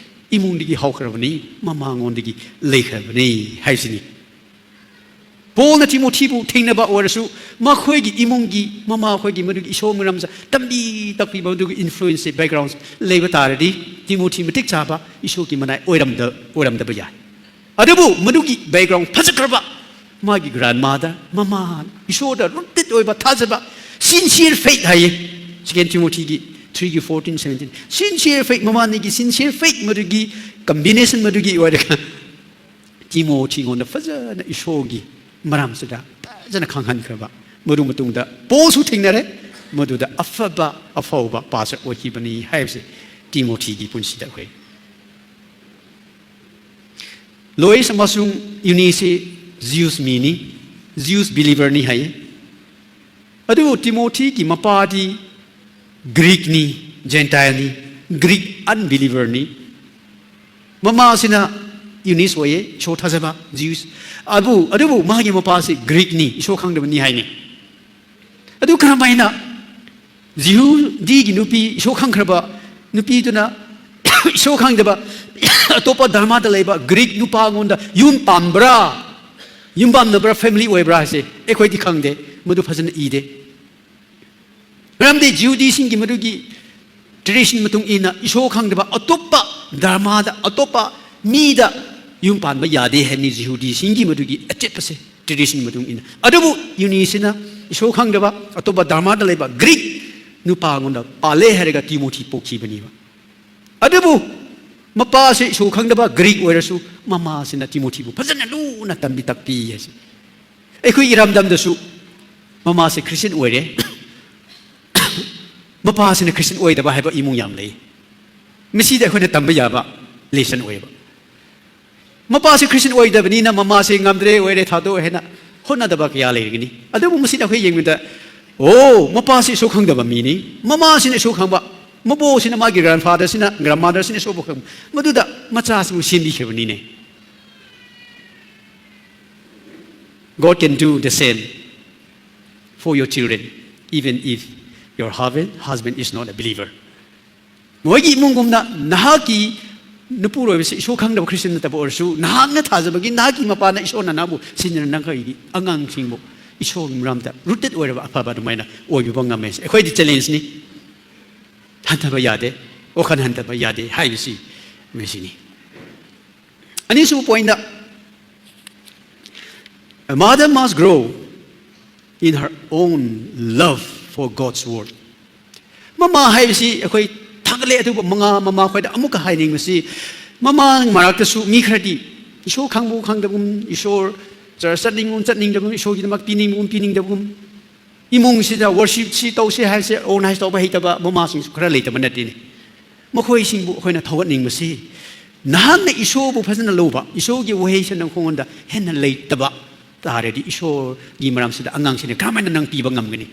ꯏꯃꯨꯡꯗꯒꯤ ꯍꯧꯈ꯭ꯔꯕꯅꯤ, ꯃꯃꯥꯉꯣꯟꯗꯒꯤ ꯂꯩꯈ꯭ꯔꯕꯅꯤ ꯍꯥꯏꯁꯤꯅꯤ꯫ ꯄꯣꯜꯅ ꯇꯤꯃꯣꯊꯤꯕꯨ ꯊꯦꯡꯅꯕ ꯑꯣꯏꯔꯁꯨ, ꯃꯈꯣꯏꯒꯤ ꯏꯃꯨꯡꯒꯤ, ꯃꯃꯥ ꯈꯣꯏꯒꯤ ꯃꯗꯨꯒꯤ ꯏꯁꯣꯔ ꯃꯔꯝꯁꯦ ꯇꯝꯕꯤ ꯇꯛꯄꯤꯕ, ꯃꯗꯨꯒꯤ ꯏꯟꯐ꯭ꯂꯨꯌꯦꯟꯁꯁꯦ, ꯕꯦꯛꯒ꯭ꯔꯥꯎꯟꯁꯦ ꯂꯩꯕ ꯇꯥꯔꯗꯤ, ꯇꯤꯃꯣꯊꯤ ꯃꯇꯤꯛ ꯆꯥꯕ ꯏꯁꯣꯔꯒꯤ ꯃꯅꯥꯏ ꯑꯣꯏꯔꯝꯗ-, ꯑꯣꯏꯔꯝꯗꯕ ꯌꯥꯏ꯫ ꯑꯗꯨꯕꯨ ꯃꯗꯨꯒꯤ ꯕꯦꯛꯒ꯭ꯔꯥꯎꯟ ꯐꯖꯈ꯭ꯔꯕ, ꯃꯥꯒꯤ ꯒ꯭ꯔꯥꯟꯃꯥꯗꯔ, ꯃꯃꯥ, ꯏꯁꯣꯔꯗ ꯔꯨꯇꯦꯗ ꯑꯣꯏꯕ ꯊꯥꯖꯕ, ꯁꯤꯟꯁꯤꯌꯔ ꯐꯦꯠ ꯍꯥꯏꯌꯦ꯫ ꯁꯦꯀꯦꯟ ꯇꯤꯃꯣꯊꯤꯒꯤ ꯊ꯭ꯔꯤꯒꯤ ꯐꯣꯔꯇꯤꯟ, ꯁꯕꯦꯟꯇꯤꯟ꯫ ꯁꯤꯟꯁꯤꯌꯔ ꯐꯦꯠ, ꯃꯕꯥꯅꯤꯒꯤ ꯁꯤꯟꯁꯤꯌꯔ ꯐꯦꯠ ꯃꯗꯨꯒꯤ ꯀꯝꯕꯤꯅꯦꯁꯟ ꯃꯗꯨꯒꯤ ꯑꯣꯏꯔꯒ ꯇꯤꯃꯣꯊꯤꯉꯣꯟꯗ ꯐꯖꯅ ꯏꯁꯣꯔꯒꯤ ꯃꯔꯝꯁꯤꯗ ꯐꯖꯅ ꯈꯪꯍꯟꯈ꯭ꯔꯕ꯫ ꯃꯗꯨ ꯃꯇꯨꯡꯗ ꯄꯣꯜꯁꯨ ꯊꯦꯡꯅꯔꯦ, ꯃꯗꯨꯗ ꯑꯐꯕ, ꯑꯐꯥꯎꯕ ꯄꯥꯁꯇꯔ ꯑꯣꯏꯈꯤꯕꯅꯤ ꯍꯥꯏꯕꯁꯦ ꯇꯤꯃꯣꯊꯤꯒꯤ ꯄꯨꯟꯁꯤꯗ ꯑꯩꯈꯣꯏ꯫ ꯂꯣꯏꯁ ꯑꯃꯁꯨꯡ ꯌꯨꯅꯤꯁꯁꯤ ꯖ꯭ꯌꯨꯁ ꯃꯤꯅꯤ, ꯖ꯭ꯌꯨꯁ ꯕꯤꯂꯤꯚꯔꯅꯤ ꯍꯥꯏꯌꯦ꯫ ꯑꯗꯨꯕꯨ ꯇꯤꯃꯣꯊꯤꯒꯤ ꯃꯄꯥꯗꯤ ꯒ꯭ꯔꯤꯛꯅꯤ, Gentileꯅꯤ, Greek unbelieverꯅꯤ꯫ ꯃꯃꯥꯁꯤꯅ Eunice ꯑꯣꯏꯌꯦ, ꯏꯁꯣꯔ ꯊꯥꯖꯕ, Jews꯫ ꯑꯗꯨ, ꯑꯗꯨꯕꯨ ꯃꯥꯒꯤ ꯃꯄꯥꯁꯤ Greekꯅꯤ, ꯏꯁꯣꯔ ꯈꯪꯗꯕꯅꯤ ꯍꯥꯏꯅꯤ꯫ ꯑꯗꯨ ꯀꯔꯝꯍꯥꯏꯅ ꯖꯤꯍꯨꯗꯤꯒꯤ ꯅꯨꯄꯤ, ꯏꯁꯣꯔ ꯈꯪꯈ꯭ꯔꯕ ꯅꯨꯄꯤꯗꯨꯅ ꯏꯁꯣꯔ ꯈꯪꯗꯕ, ꯑꯇꯣꯞꯄ ꯙꯔꯃꯗ ꯂꯩꯕ Greek ꯅꯨꯄꯥꯉꯣꯟꯗ ꯌꯨꯝ ꯄꯥꯝꯕ꯭ꯔꯥ? ꯌꯨꯝ ꯄꯥꯝꯅꯕ꯭ꯔꯥ, family ꯑꯣꯏꯕ꯭ꯔꯥ ꯍꯥꯏꯁꯦ ꯑꯩꯈꯣꯏꯗꯤ ꯈꯪꯗꯦ, ꯃꯗꯨ ꯐꯖꯅ ꯏꯗꯦ꯫ ꯃꯔꯝꯗꯤ ꯖꯤꯍꯨꯗꯤꯁꯤꯡꯒꯤ ꯃꯗꯨꯒꯤ tradition ꯃꯇꯨꯡ ꯏꯟꯅ ꯏꯁꯣꯔ ꯈꯪꯗꯕ ꯑꯇꯣꯞꯄ ꯙꯔꯃꯗ, ꯑꯇꯣꯞꯄ ꯃꯤꯗ ꯌꯨꯝ ꯄꯥꯟꯕ ꯌꯥꯗꯦ ꯍꯥꯏꯕꯅꯤ ꯖꯤꯍꯨꯗꯤꯁꯤꯡꯒꯤ ꯃꯗꯨꯒꯤ ꯑꯆꯦꯠꯄꯁꯦ, tradition ꯃꯇꯨꯡ ꯏꯟꯅ꯫ ꯑꯗꯨꯕꯨ ꯌꯨꯅꯤꯁꯤꯅ ꯏꯁꯣꯔ ꯈꯪꯗꯕ ꯑꯇꯣꯞꯄ ꯙꯔꯃꯗ ꯂꯩꯕ Greek ꯅꯨꯄꯥꯉꯣꯟꯗ ꯄꯥꯜꯂꯦ ꯍꯥꯏꯔꯒ ꯇꯤꯃꯣꯊꯤ ꯄꯣꯛꯈꯤꯕꯅꯦꯕ꯫ ꯑꯗꯨꯕꯨ ꯃꯄꯥꯁꯦ ꯏꯁꯣꯔ ꯈꯪꯗꯕ Greek ꯑꯣꯏꯔꯁꯨ ꯃꯃꯥꯁꯤꯅ ꯇꯤꯃꯣꯊꯤꯕꯨ ꯐꯖꯅ ꯂꯨꯅ ꯇꯝꯕꯤ ꯇꯥꯛꯄꯤ ꯍꯥꯏꯁꯦ꯫ ꯑꯩꯈꯣꯏ ꯏꯔꯝꯗꯝꯗꯁꯨ ꯃꯃꯥꯁꯦ Christian ꯑꯣꯏꯔꯦ, ꯃꯄꯥꯁꯤꯅ Christian ꯑꯣꯏꯗꯕ ꯍꯥꯏꯕ ꯏꯃꯨꯡ ꯌꯥꯝ ꯂꯩ꯫ ꯃꯁꯤꯗ ꯑꯩꯈꯣꯏꯅ ꯇꯝꯕ ꯌꯥꯕ lesson ꯑꯣꯏꯌꯦꯕ꯫ ꯃꯄꯥꯁꯤ Christian ꯑꯣꯏꯗꯕꯅꯤꯅ ꯃꯃꯥꯁꯤ ꯉꯝꯗ꯭ꯔꯦ, ꯑꯣꯏꯔꯦ, ꯊꯥꯗꯣꯛꯑꯦ ꯍꯥꯏꯅ ꯍꯣꯠꯅꯗꯕ ꯀꯌꯥ ꯂꯩꯔꯒꯅꯤ꯫ ꯑꯗꯨꯕꯨ ꯃꯁꯤꯗ ꯑꯩꯈꯣꯏ ꯌꯦꯡꯕꯗ, ꯑꯣ, ꯃꯄꯥꯁꯤ ꯏꯁꯣꯔ ꯈꯪꯗꯕ ꯃꯤꯅꯤ, ꯃꯃꯥꯁꯤꯅ ꯏꯁꯣꯔ ꯈꯪꯕ, ꯃꯕꯣꯛꯁꯤꯅ, ꯃꯥꯒꯤ grandfatherꯁꯤꯅ, grandmotherꯁꯤꯅ ꯏꯁꯣꯔꯕꯨ ꯈꯪꯕ, ꯃꯗꯨꯗ ꯃꯆꯥꯁꯤꯕꯨ ꯁꯦꯝꯕꯤꯈꯤꯕꯅꯤꯅꯦ꯫ God can do the same for your children, even if your husband, husband is not a believer. ꯃꯣꯏꯒꯤ ꯏꯃꯨꯡꯒꯨꯝꯅ ꯅꯍꯥꯛꯀꯤ ꯅꯨꯄꯨꯔꯣꯏꯕꯁꯤ ꯏꯁꯣꯔ ꯈꯪꯗꯕ Christian ꯅꯠꯇꯕ ꯑꯣꯏꯔꯁꯨ, ꯅꯍꯥꯛꯅ ꯊꯥꯖꯕꯒꯤ ꯅꯍꯥꯛꯀꯤ ꯃꯄꯥꯅ ꯏꯁꯣꯔꯅ ꯅꯍꯥꯛꯄꯨ ꯁꯤꯟꯗꯨꯅ ꯅꯈꯣꯏꯒꯤ ꯑꯉꯥꯡꯁꯤꯡꯕꯨ ꯏꯁꯣꯔꯒꯤ ꯃꯔꯝꯗ rooted ꯑꯣꯏꯔꯕ ꯑꯐꯕ ꯑꯗꯨꯃꯥꯏꯅ ꯑꯣꯏꯕꯤꯕ ꯉꯝꯃꯦ꯫ ꯑꯩꯈꯣꯏꯗꯤ challengeꯅꯤ, ꯍꯟꯊꯕ ꯌꯥꯗꯦ, ꯋꯥꯈꯜ ꯍꯟꯊꯕ ꯌꯥꯗꯦ ꯍꯥꯏꯕꯁꯤ ꯃꯁꯤꯅꯤ꯫ ꯑꯅꯤꯁꯨꯕ pointꯇ, a mother must grow in her own love for God's word. ꯃꯃꯥ ꯍꯥꯏꯕꯁꯤ ꯑꯩꯈꯣꯏ ꯊꯥꯒꯠꯂꯦ, ꯑꯗꯨꯕꯨ ꯃꯉꯥ ꯃꯃꯥ ꯈꯣꯏꯗ ꯑꯃꯨꯛꯀ ꯍꯥꯏꯅꯤꯡꯕꯁꯤ, ꯃꯃꯥ ꯃꯔꯛꯇꯁꯨ ꯃꯤ ꯈꯔꯗꯤ ꯏꯁꯣꯔ ꯈꯪꯕꯒꯨꯝ ꯈꯪꯗꯕꯒꯨꯝ, ꯏꯁꯣꯔ church ꯆꯠꯅꯤꯡꯒꯨꯝ ꯆꯠꯅꯤꯡꯗꯕꯒꯨꯝ, ꯏꯁꯣꯔꯒꯤꯗꯃꯛ ꯄꯤꯅꯤꯡꯕꯒꯨꯝ ꯄꯤꯅꯤꯡꯗꯕꯒꯨꯝ, ꯏꯃꯨꯡꯁꯤꯗ worshipꯁꯤ ꯇꯧꯁꯦ ꯍꯥꯏꯁꯦ organize ꯇꯧꯕ ꯍꯩꯇꯕ ꯃꯃꯥꯁꯤꯡꯁꯨ ꯈꯔ ꯂꯩꯇꯕ ꯅꯠꯇꯦꯅꯦ꯫ ꯃꯈꯣꯏꯁꯤꯡꯕꯨ ꯑꯩꯈꯣꯏꯅ ꯊꯧꯒꯠꯅꯤꯡꯕꯁꯤ, ꯅꯍꯥꯛꯅ ꯏꯁꯣꯔꯕꯨ ꯐꯖꯅ ꯂꯧꯕ, ꯏꯁꯣꯔꯒꯤ ꯋꯥꯍꯩꯁꯤ ꯅꯈꯣꯡꯉꯣꯟꯗ ꯍꯦꯟꯅ ꯂꯩꯇꯕ ꯇꯥꯔꯗꯤ, ꯏꯁꯣꯔꯒꯤ ꯃꯔꯝꯁꯤꯗ ꯑꯉꯥꯡꯁꯤꯅ ꯀꯔꯝꯍꯥꯏꯅ ꯅꯪ ꯄꯤꯕ ꯉꯝꯒꯅꯤ?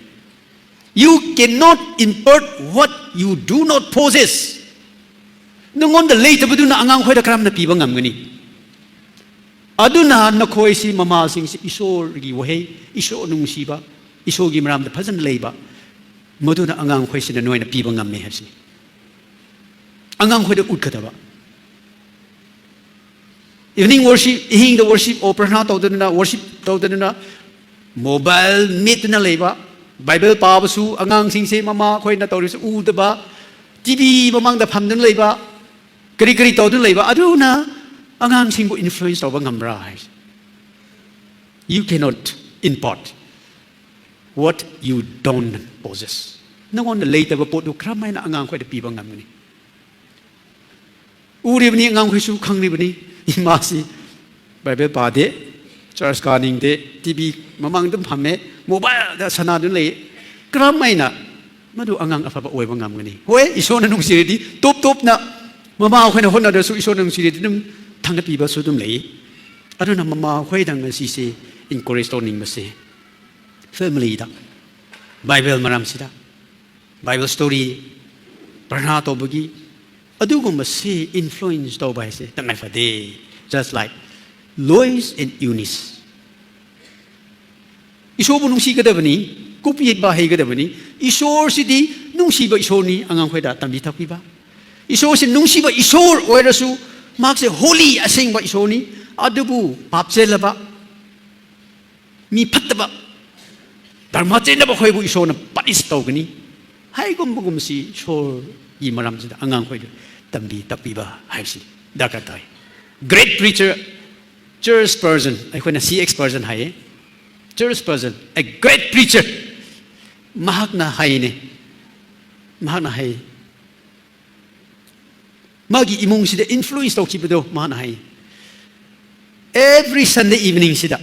You cannot impart what you do not possess. ꯅꯉꯣꯟꯗ ꯂꯩꯇꯕꯗꯨꯅ ꯑꯉꯥꯡꯈꯣꯏꯗ ꯀꯔꯝꯅ ꯄꯤꯕ ꯉꯝꯒꯅꯤ? ꯑꯗꯨꯅ ꯅꯈꯣꯏꯁꯤ, ꯃꯃꯥꯁꯤꯡꯁꯤ, ꯏꯁꯣꯔꯒꯤ ꯋꯥꯍꯩ, ꯏꯁꯣꯔ ꯅꯨꯡꯁꯤꯕ, ꯏꯁꯣꯔꯒꯤ ꯃꯔꯝꯗ ꯐꯖꯅ ꯂꯩꯕ, ꯃꯗꯨꯅ ꯑꯉꯥꯡꯈꯣꯏꯁꯤꯗ ꯅꯣꯏꯅ ꯄꯤꯕ ꯉꯝꯃꯦ ꯍꯥꯏꯕꯁꯤꯅꯤ꯫ ꯑꯉꯥꯡꯈꯣꯏꯗ ꯎꯠꯀꯗꯕ꯫ Evening worship, ꯑꯍꯤꯡꯗ worship, ꯑꯣ, ꯄ꯭ꯔꯊꯅꯥ ꯇꯧꯗꯅ, worship ꯇꯧꯗꯅ, mobile ꯃꯦꯠꯇꯨꯅ ꯂꯩꯕ, Bible ꯄꯥꯕꯁꯨ ꯑꯉꯥꯡꯁꯤꯡꯁꯦ ꯃꯃꯥ ꯑꯩꯈꯣꯏꯅ ꯇꯧꯔꯤꯕꯁꯨ ꯎꯗꯕ, T V ꯃꯃꯥꯡꯗ ꯐꯝꯗꯨꯅ ꯂꯩꯕ, ꯀꯔꯤ ꯀꯔꯤ ꯇꯧꯗꯨꯅ ꯂꯩꯕ, ꯑꯗꯨꯅ ꯑꯉꯥꯡꯁꯤꯡꯕꯨ influence ꯇꯧꯕ ꯉꯝꯕ꯭ꯔꯥ ꯍꯥꯏꯁꯦ? You cannot impart what you don't possess. ꯅꯉꯣꯟꯗ ꯂꯩꯇꯕ ꯄꯣꯠꯇꯨ ꯀꯔꯝ ꯍꯥꯏꯅ ꯑꯉꯥꯡꯈꯣꯏꯗ ꯄꯤꯕ ꯉꯝꯒꯅꯤ? ꯎꯔꯤꯕꯅꯤ, ꯑꯉꯥꯡꯈꯣꯏꯁꯨ ꯈꯪꯂꯤꯕꯅꯤ, ꯏꯃꯥꯁꯤ Bible ꯄꯥꯗꯦ, church ꯀꯥꯅꯤꯡꯗꯦ, T V ꯃꯃꯥꯡꯗ ꯑꯗꯨꯝ ꯐꯝꯃꯦ, mobileꯗ ꯁꯥꯟꯅꯗꯨꯅ ꯂꯩ꯫ ꯀꯔꯝ ꯍꯥꯏꯅ ꯃꯗꯨ ꯑꯉꯥꯡ ꯑꯐꯕ ꯑꯣꯏꯕ ꯉꯝꯒꯅꯤ? ꯍꯣꯏ, ꯏꯁꯣꯔꯅ ꯅꯨꯡꯁꯤꯔꯗꯤ ꯇꯣꯞ ꯇꯣꯞꯅ ꯃꯃꯥ ꯑꯩꯈꯣꯏꯅ ꯍꯣꯠꯅꯗ꯭ꯔꯁꯨ ꯏꯁꯣꯔꯅ ꯅꯨꯡꯁꯤꯔꯗꯤ ꯑꯗꯨꯝ ꯊꯥꯡꯒꯠꯄꯤꯕꯁꯨ ꯑꯗꯨꯝ ꯂꯩ꯫ ꯑꯗꯨꯅ ꯃꯃꯥ ꯑꯩꯈꯣꯏꯗ ꯉꯁꯤꯁꯦ encourage ꯇꯧꯅꯤꯡꯕꯁꯦ, familyꯗ Bible ꯃꯔꯝꯁꯤꯗ, Bible story, ꯄ꯭ꯔꯊꯅꯥ ꯇꯧꯕꯒꯤ ꯑꯗꯨꯒꯨꯝꯕꯁꯤ influence ꯇꯧꯕ ꯍꯥꯏꯁꯦ ꯇꯉꯥꯏ ꯐꯗꯦ꯫ Just like Lois and Eunice. ꯏꯁꯣꯔꯕꯨ ꯅꯨꯡꯁꯤꯒꯗꯕꯅꯤ, ꯀꯨꯞꯄꯤꯕ ꯍꯩꯒꯗꯕꯅꯤ꯫ ꯏꯁꯣꯔꯁꯤꯗꯤ ꯅꯨꯡꯁꯤꯕ ꯏꯁꯣꯔꯅꯤ, ꯑꯉꯥꯡꯈꯣꯏꯗ ꯇꯝꯕꯤ ꯇꯥꯛꯄꯤꯕ꯫ ꯏꯁꯣꯔꯁꯤ ꯅꯨꯡꯁꯤꯕ ꯏꯁꯣꯔ ꯑꯣꯏꯔꯁꯨ, ꯃꯍꯥꯛꯁꯦ holy, ꯑꯁꯦꯡꯕ ꯏꯁꯣꯔꯅꯤ꯫ ꯑꯗꯨꯕꯨ ꯄꯥꯞ ꯆꯦꯜꯂꯕ, ꯃꯤ ꯐꯠꯇꯕ, ꯙꯔꯃ ꯆꯦꯟꯗꯕ ꯑꯩꯈꯣꯏꯕꯨ ꯏꯁꯣꯔꯅ punish ꯇꯧꯒꯅꯤ꯫ ꯍꯥꯏꯒꯨꯝꯕꯒꯨꯝꯕꯁꯤ ꯏꯁꯣꯔꯒꯤ ꯃꯔꯝꯁꯤꯗ ꯑꯉꯥꯡꯈꯣꯏꯗ ꯇꯝꯕꯤ ꯇꯥꯛꯄꯤꯕ ꯍꯥꯏꯕꯁꯤ ꯗꯔꯀꯥꯔ ꯇꯥꯏ꯫ Great preacher, Charles Spurgeon, ꯑꯩꯈꯣꯏꯅ C H Spurgeon ꯍꯥꯏꯌꯦ꯫ Charles Spurgeon, a great preacher. ꯃꯍꯥꯛꯅ ꯍꯥꯏꯅꯦ, ꯃꯍꯥꯛꯅ ꯍꯥꯏ, ꯃꯥꯒꯤ ꯏꯃꯨꯡꯁꯤꯗ influence ꯇꯧꯈꯤꯕꯗꯣ ꯃꯥꯅ ꯍꯥꯏ, every Sunday eveningꯁꯤꯗ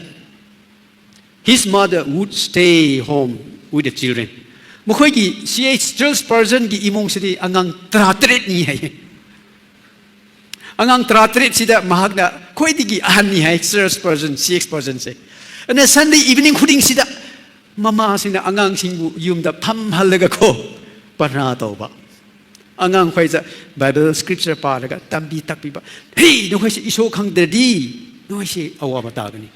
his mother would stay home with the children. ꯃꯈꯣꯏꯒꯤ C H Charles Spurgeonꯒꯤ ꯏꯃꯨꯡꯁꯤꯗꯤ ꯑꯉꯥꯡ ꯇꯔꯥꯇꯔꯦꯠꯅꯤ ꯍꯥꯏꯌꯦ꯫ ꯑꯉꯥꯡ ꯇꯔꯥꯇꯔꯦꯠꯁꯤꯗ ꯃꯍꯥꯛꯅ ꯈ꯭ꯋꯥꯏꯗꯒꯤ ꯑꯍꯟꯅꯤ ꯍꯥꯏ, Charles Spurgeon, C H Spurgeonꯁꯦ꯫ ꯑꯗꯨꯅ Sunday evening ꯈꯨꯗꯤꯡꯁꯤꯗ ꯃꯃꯥꯁꯤꯡꯅ ꯑꯉꯥꯡꯁꯤꯡꯕꯨ ꯌꯨꯝꯗ ꯐꯝꯍꯜꯂꯒ ꯀꯣ, ꯄ꯭ꯔꯊꯅꯥ ꯇꯧꯕ꯫ ꯑꯉꯥꯡꯈꯣꯏꯗ ꯕꯥꯏꯕꯜ ꯁ꯭ꯀ꯭ꯔꯤꯞꯆꯔ ꯄꯥꯔꯒ ꯇꯝꯕꯤ ꯇꯥꯛꯄꯤꯕ꯫ "ꯍꯦ, ꯅꯈꯣꯏꯁꯦ ꯏꯁꯣꯔ ꯈꯪꯗ꯭ꯔꯗꯤ ꯅꯣꯏꯁꯦ ꯑꯋꯥꯕ ꯇꯥꯒꯅꯤ꯫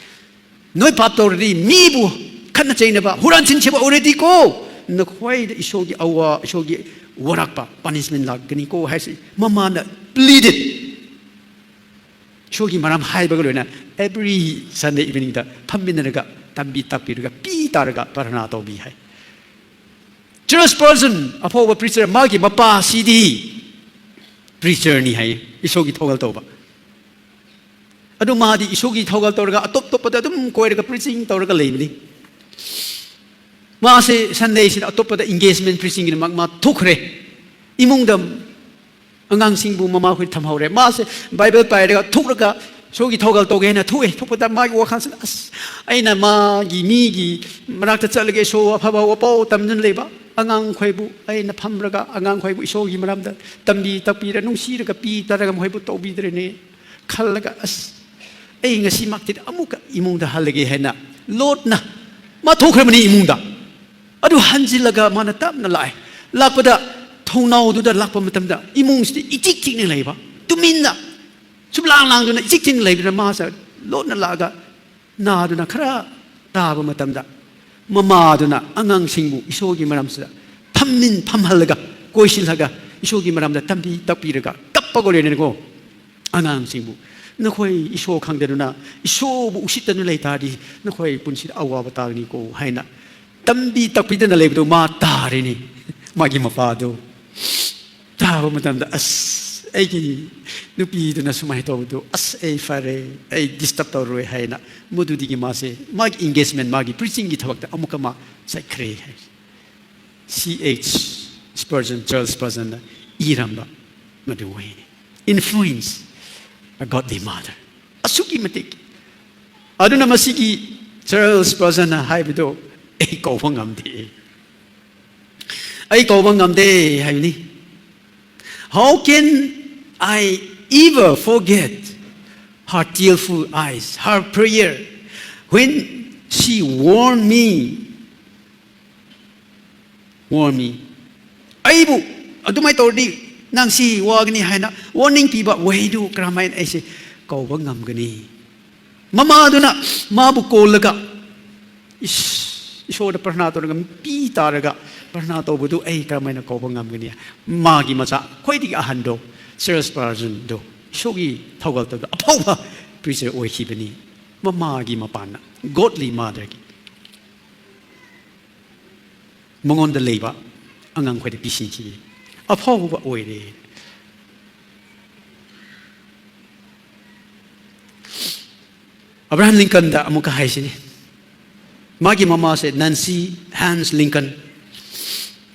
ꯅꯣꯏ ꯄꯥꯞ ꯇꯧꯔꯗꯤ ꯃꯤꯕꯨ ꯈꯠꯅ ꯆꯩꯅꯕ, ꯍꯨꯔꯥꯟ ꯆꯤꯟꯊꯤꯕ ꯑꯣꯏꯔꯗꯤꯀꯣ, ꯅꯈꯣꯏꯗ ꯏꯁꯣꯔꯒꯤ ꯑꯋꯥ, ꯏꯁꯣꯔꯒꯤ ꯋꯥꯔꯛꯄ, ꯄꯅꯤꯁꯃꯦꯟ ꯂꯥꯛꯀꯅꯤꯀꯣ" ꯍꯥꯏꯁꯤ ꯃꯃꯥꯅ pleaded꯫ ꯏꯁꯣꯔꯒꯤ ꯃꯔꯝ ꯍꯥꯏꯕꯒ ꯂꯣꯏꯅ every Sunday eveningꯗ ꯐꯝꯃꯤꯟꯅꯔꯒ ꯇꯝꯕꯤ ꯇꯥꯛꯄꯤꯔꯒ ꯄꯤ ꯇꯥꯔꯒ ꯄ꯭ꯔꯊꯅꯥ ꯇꯧꯕꯤ ꯍꯥꯏ꯫ Charles Spurgeon, ꯑꯐꯥꯎꯕ preacher, ꯃꯥꯒꯤ ꯃꯄꯥꯁꯤꯗꯤ preacherꯅꯤ ꯍꯥꯏ, ꯏꯁꯣꯔꯒꯤ ꯊꯧꯒꯜ ꯇꯧꯕ꯫ ꯑꯗꯨ ꯃꯥꯗꯤ ꯏꯁꯣꯔꯒꯤ ꯊꯧꯒꯜ ꯇꯧꯔꯒ ꯑꯇꯣꯞ ꯑꯇꯣꯞꯄꯗ ꯑꯗꯨꯝ ꯀꯣꯏꯔꯒ preaching ꯇꯧꯔꯒ ꯂꯩꯕꯅꯤ꯫ ꯃꯥꯁꯦ Sundayꯁꯤꯗ ꯑꯇꯣꯞꯄꯗ engagement preachingꯒꯤꯗꯃꯛ ꯃꯥ ꯊꯣꯛꯈ꯭ꯔꯦ꯫ ꯏꯃꯨꯡꯗ ꯑꯉꯥꯡꯁꯤꯡꯕꯨ ꯃꯃꯥꯈꯣꯏ ꯊꯝꯍꯧꯔꯦ꯫ ꯃꯥꯁꯦ ꯕꯥꯏꯕꯜ ꯄꯥꯏꯔꯒ ꯊꯣꯛꯂꯒ ꯏꯁꯣꯔꯒꯤ ꯊꯧꯒꯜ ꯇꯧꯒꯦ ꯍꯥꯏꯅ ꯊꯣꯛꯑꯦ꯫ ꯊꯣꯛꯄꯗ ꯃꯥꯒꯤ ꯋꯥꯈꯜꯁꯤꯅ, "ꯑꯁ, ꯑꯩꯅ ꯃꯥꯒꯤ, ꯃꯤꯒꯤ ꯃꯅꯥꯛꯇ ꯆꯠꯂꯒ ꯏꯁꯣꯔ ꯑꯐꯕ ꯋꯥꯄꯥꯎ ꯇꯝꯗꯨꯅ ꯂꯩꯕ ꯑꯉꯥꯡꯈꯣꯏꯕꯨ ꯑꯩꯅ ꯐꯝꯔꯒ ꯑꯉꯥꯡꯈꯣꯏꯕꯨ ꯏꯁꯣꯔꯒꯤ ꯃꯔꯝꯗ ꯇꯝꯕꯤ ꯇꯥꯛꯄꯤꯔ ꯅꯨꯡꯁꯤꯔꯒ ꯄꯤ ꯇꯥꯔꯒ ꯃꯈꯣꯏꯕꯨ ꯇꯧꯕꯤꯗ꯭ꯔꯦꯅꯦ" ꯈꯜꯂꯒ, "ꯑꯁ, ꯑꯩ ꯉꯁꯤꯃꯛꯇꯤ ꯑꯃꯨꯛꯀ ꯏꯃꯨꯡꯗ ꯍꯜꯂꯒꯦ" ꯍꯥꯏꯅ ꯂꯣꯠꯅ ꯃꯥ ꯊꯣꯛꯈ꯭ꯔꯕꯅꯤ ꯏꯃꯨꯡꯗ꯫ ꯑꯗꯨ ꯍꯟꯖꯤꯜꯂꯒ ꯃꯥꯅ ꯇꯞꯅ ꯂꯥꯛꯑꯦ꯫ ꯂꯥꯛꯄꯗ ꯊꯣꯡꯅꯥꯎꯗꯨꯗ ꯂꯥꯛꯄ ꯃꯇꯝꯗ ꯏꯃꯨꯡꯁꯤꯗꯤ ꯏꯆꯤꯛ ꯆꯤꯛꯅ ꯂꯩꯕ, ꯇꯨꯃꯤꯟꯅ ꯁꯨꯞꯂꯥꯡ ꯂꯥꯡꯗꯨꯅ ꯏꯆꯤꯛ ꯆꯤꯛꯅ ꯂꯩꯕꯗ ꯃꯥꯁꯦ ꯂꯣꯠꯅ ꯂꯥꯛꯑꯒ ꯅꯥꯗꯨꯅ ꯈꯔ ꯇꯥꯕ ꯃꯇꯝꯗ ꯃꯃꯥꯗꯨꯅ ꯑꯉꯥꯡꯁꯤꯡꯕꯨ ꯏꯁꯣꯔꯒꯤ ꯃꯔꯝꯁꯤꯗ ꯐꯝꯃꯤꯟ ꯐꯝꯍꯜꯂꯒ ꯀꯣꯏꯁꯤꯜꯂꯒ ꯏꯁꯣꯔꯒꯤ ꯃꯔꯝꯗ ꯇꯝꯕꯤ ꯇꯥꯛꯄꯤꯔꯒ ꯀꯞꯄꯒ ꯂꯩꯔꯦꯅꯀꯣ꯫ ꯑꯉꯥꯡꯁꯤꯡꯕꯨ, "ꯅꯈꯣꯏ ꯏꯁꯣꯔ ꯈꯪꯗꯗꯨꯅ ꯏꯁꯣꯔꯕꯨ ꯎꯁꯤꯠꯇꯅ ꯂꯩ ꯇꯥꯔꯗꯤ ꯅꯈꯣꯏ ꯄꯨꯟꯁꯤꯗ ꯑꯋꯥꯕ ꯇꯥꯒꯅꯤꯀꯣ" ꯍꯥꯏꯅ ꯇꯝꯕꯤ ꯇꯥꯛꯄꯤꯗꯅ ꯂꯩꯕꯗꯨ ꯃꯥ ꯇꯥꯔꯤꯅꯤ꯫ ꯃꯥꯒꯤ ꯃꯄꯥꯗꯨ ꯇꯥꯕ ꯃꯇꯝꯗ, "ꯑꯁ, ꯑꯩꯒꯤ ꯅꯨꯄꯤꯗꯨꯅ ꯁꯨꯃꯥꯏꯅ ꯇꯧꯕꯗꯨ, ꯑꯁ, ꯑꯩ ꯐꯔꯦ, ꯑꯩ disturb ꯇꯧꯔꯔꯣꯏ" ꯍꯥꯏꯅ ꯃꯗꯨꯗꯒꯤ ꯃꯥꯁꯦ ꯃꯥꯒꯤ engagement, ꯃꯥꯒꯤ preachingꯒꯤ ꯊꯕꯛꯇ ꯑꯃꯨꯛꯀ ꯃꯥ ꯆꯠꯈ꯭ꯔꯦ ꯍꯥꯏ꯫ C H Spurgeon, Charles Spurgeonꯅ ꯏꯔꯝꯕ ꯃꯗꯨ ꯋꯥꯍꯩꯅꯤ꯫ Influence, a godly mother. ꯑꯁꯨꯛꯀꯤ ꯃꯇꯤꯛ꯫ ꯑꯗꯨꯅ ꯃꯁꯤꯒꯤ Charles Spurgeonꯅ ꯍꯥꯏꯕꯗꯣ ꯑꯩ ꯀꯧꯕ ꯉꯝꯗꯦ꯫ ꯑꯩ ꯀꯧꯕ ꯉꯝꯗꯦ ꯍꯥꯏꯕꯅꯤ꯫ How can I ever forget her tearful eyes, her prayer, when she warned me Warn me. ꯑꯩꯕꯨ ꯑꯗꯨꯃꯥꯏꯅ ꯇꯧꯔꯗꯤ ꯅꯪ ꯁꯤ ꯋꯥꯒꯅꯤ ꯍꯥꯏꯅ warning ꯄꯤꯕ ꯋꯥꯍꯩꯗꯨ ꯀꯔꯝꯍꯥꯏꯅ ꯑꯩꯁꯦ ꯀꯧꯕ ꯉꯝꯒꯅꯤ? ꯃꯃꯥꯗꯨꯅ ꯃꯥꯕꯨ ꯀꯣꯜꯂꯒ, ꯏꯁ, ꯏꯁꯣꯔꯗ ꯄ꯭ꯔꯊꯅꯥ ꯇꯧꯔꯒ, ꯃꯄꯤ ꯇꯥꯔꯒ ꯄ꯭ꯔꯊꯅꯥ ꯇꯧꯕꯗꯨ ꯑꯩ ꯀꯔꯝꯍꯥꯏꯅ ꯀꯧꯕ ꯉꯝꯒꯅꯤ? ꯃꯥꯒꯤ ꯃꯆꯥ ꯈ꯭ꯋꯥꯏꯗꯒꯤ ꯑꯍꯟꯗꯣ, ꯆꯔꯆ ꯄꯥꯔꯁꯟꯗꯣ, ꯏꯁꯣꯔꯒꯤ ꯊꯧꯒꯜ ꯇꯧꯗ ꯑꯐꯥꯎꯕ preacher ꯑꯣꯏꯈꯤꯕꯅꯤ꯫ ꯃꯃꯥꯒꯤ ꯃꯄꯥꯟꯅ, godly motherꯒꯤ ꯃꯉꯣꯟꯗ ꯂꯩꯕ ꯑꯉꯥꯡꯈꯣꯏꯗ ꯄꯤꯁꯤꯟꯈꯤ꯫ ꯑꯐꯥꯎꯕ ꯑꯣꯏꯔꯦ꯫ ꯑꯕ꯭ꯔꯥꯍꯝ ꯂꯤꯡꯀꯟꯗ ꯑꯃꯨꯛꯀ ꯍꯥꯏꯁꯤꯅꯤ꯫ ꯃꯥꯒꯤ ꯃꯃꯥꯁꯦ Nancy Hanks Lincoln,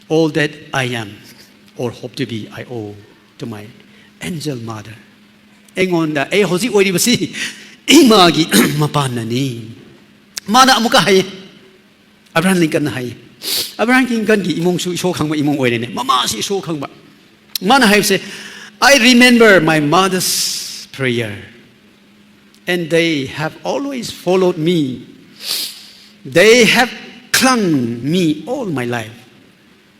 "All that I am or hope to be, I owe to my angel mother." ꯑꯩꯉꯣꯟꯗ, ꯑꯩ ꯍꯧꯖꯤꯛ ꯑꯣꯏꯔꯤꯕꯁꯤ ꯏꯃꯥꯒꯤ ꯃꯄꯥꯟꯅꯅꯤ꯫ ꯃꯥꯅ ꯑꯃꯨꯛꯀ ꯍꯥꯏꯌꯦ, ꯑꯕ꯭ꯔꯥꯍꯝ ꯂꯤꯡꯀꯟꯅ ꯍꯥꯏꯌꯦ꯫ ꯑꯕ꯭ꯔꯥꯍꯝ ꯂꯤꯡꯀꯟꯒꯤ ꯏꯃꯨꯡꯁꯨ ꯏꯁꯣꯔ ꯈꯪꯕ ꯏꯃꯨꯡ ꯑꯣꯏꯔꯦꯅꯦ꯫ ꯃꯃꯥꯁꯤ ꯏꯁꯣꯔ ꯈꯪꯕ꯫ ꯃꯥꯅ ꯍꯥꯏꯕꯁꯦ, "I remember my mother's prayer, and they have always followed me. They have clung me all my life."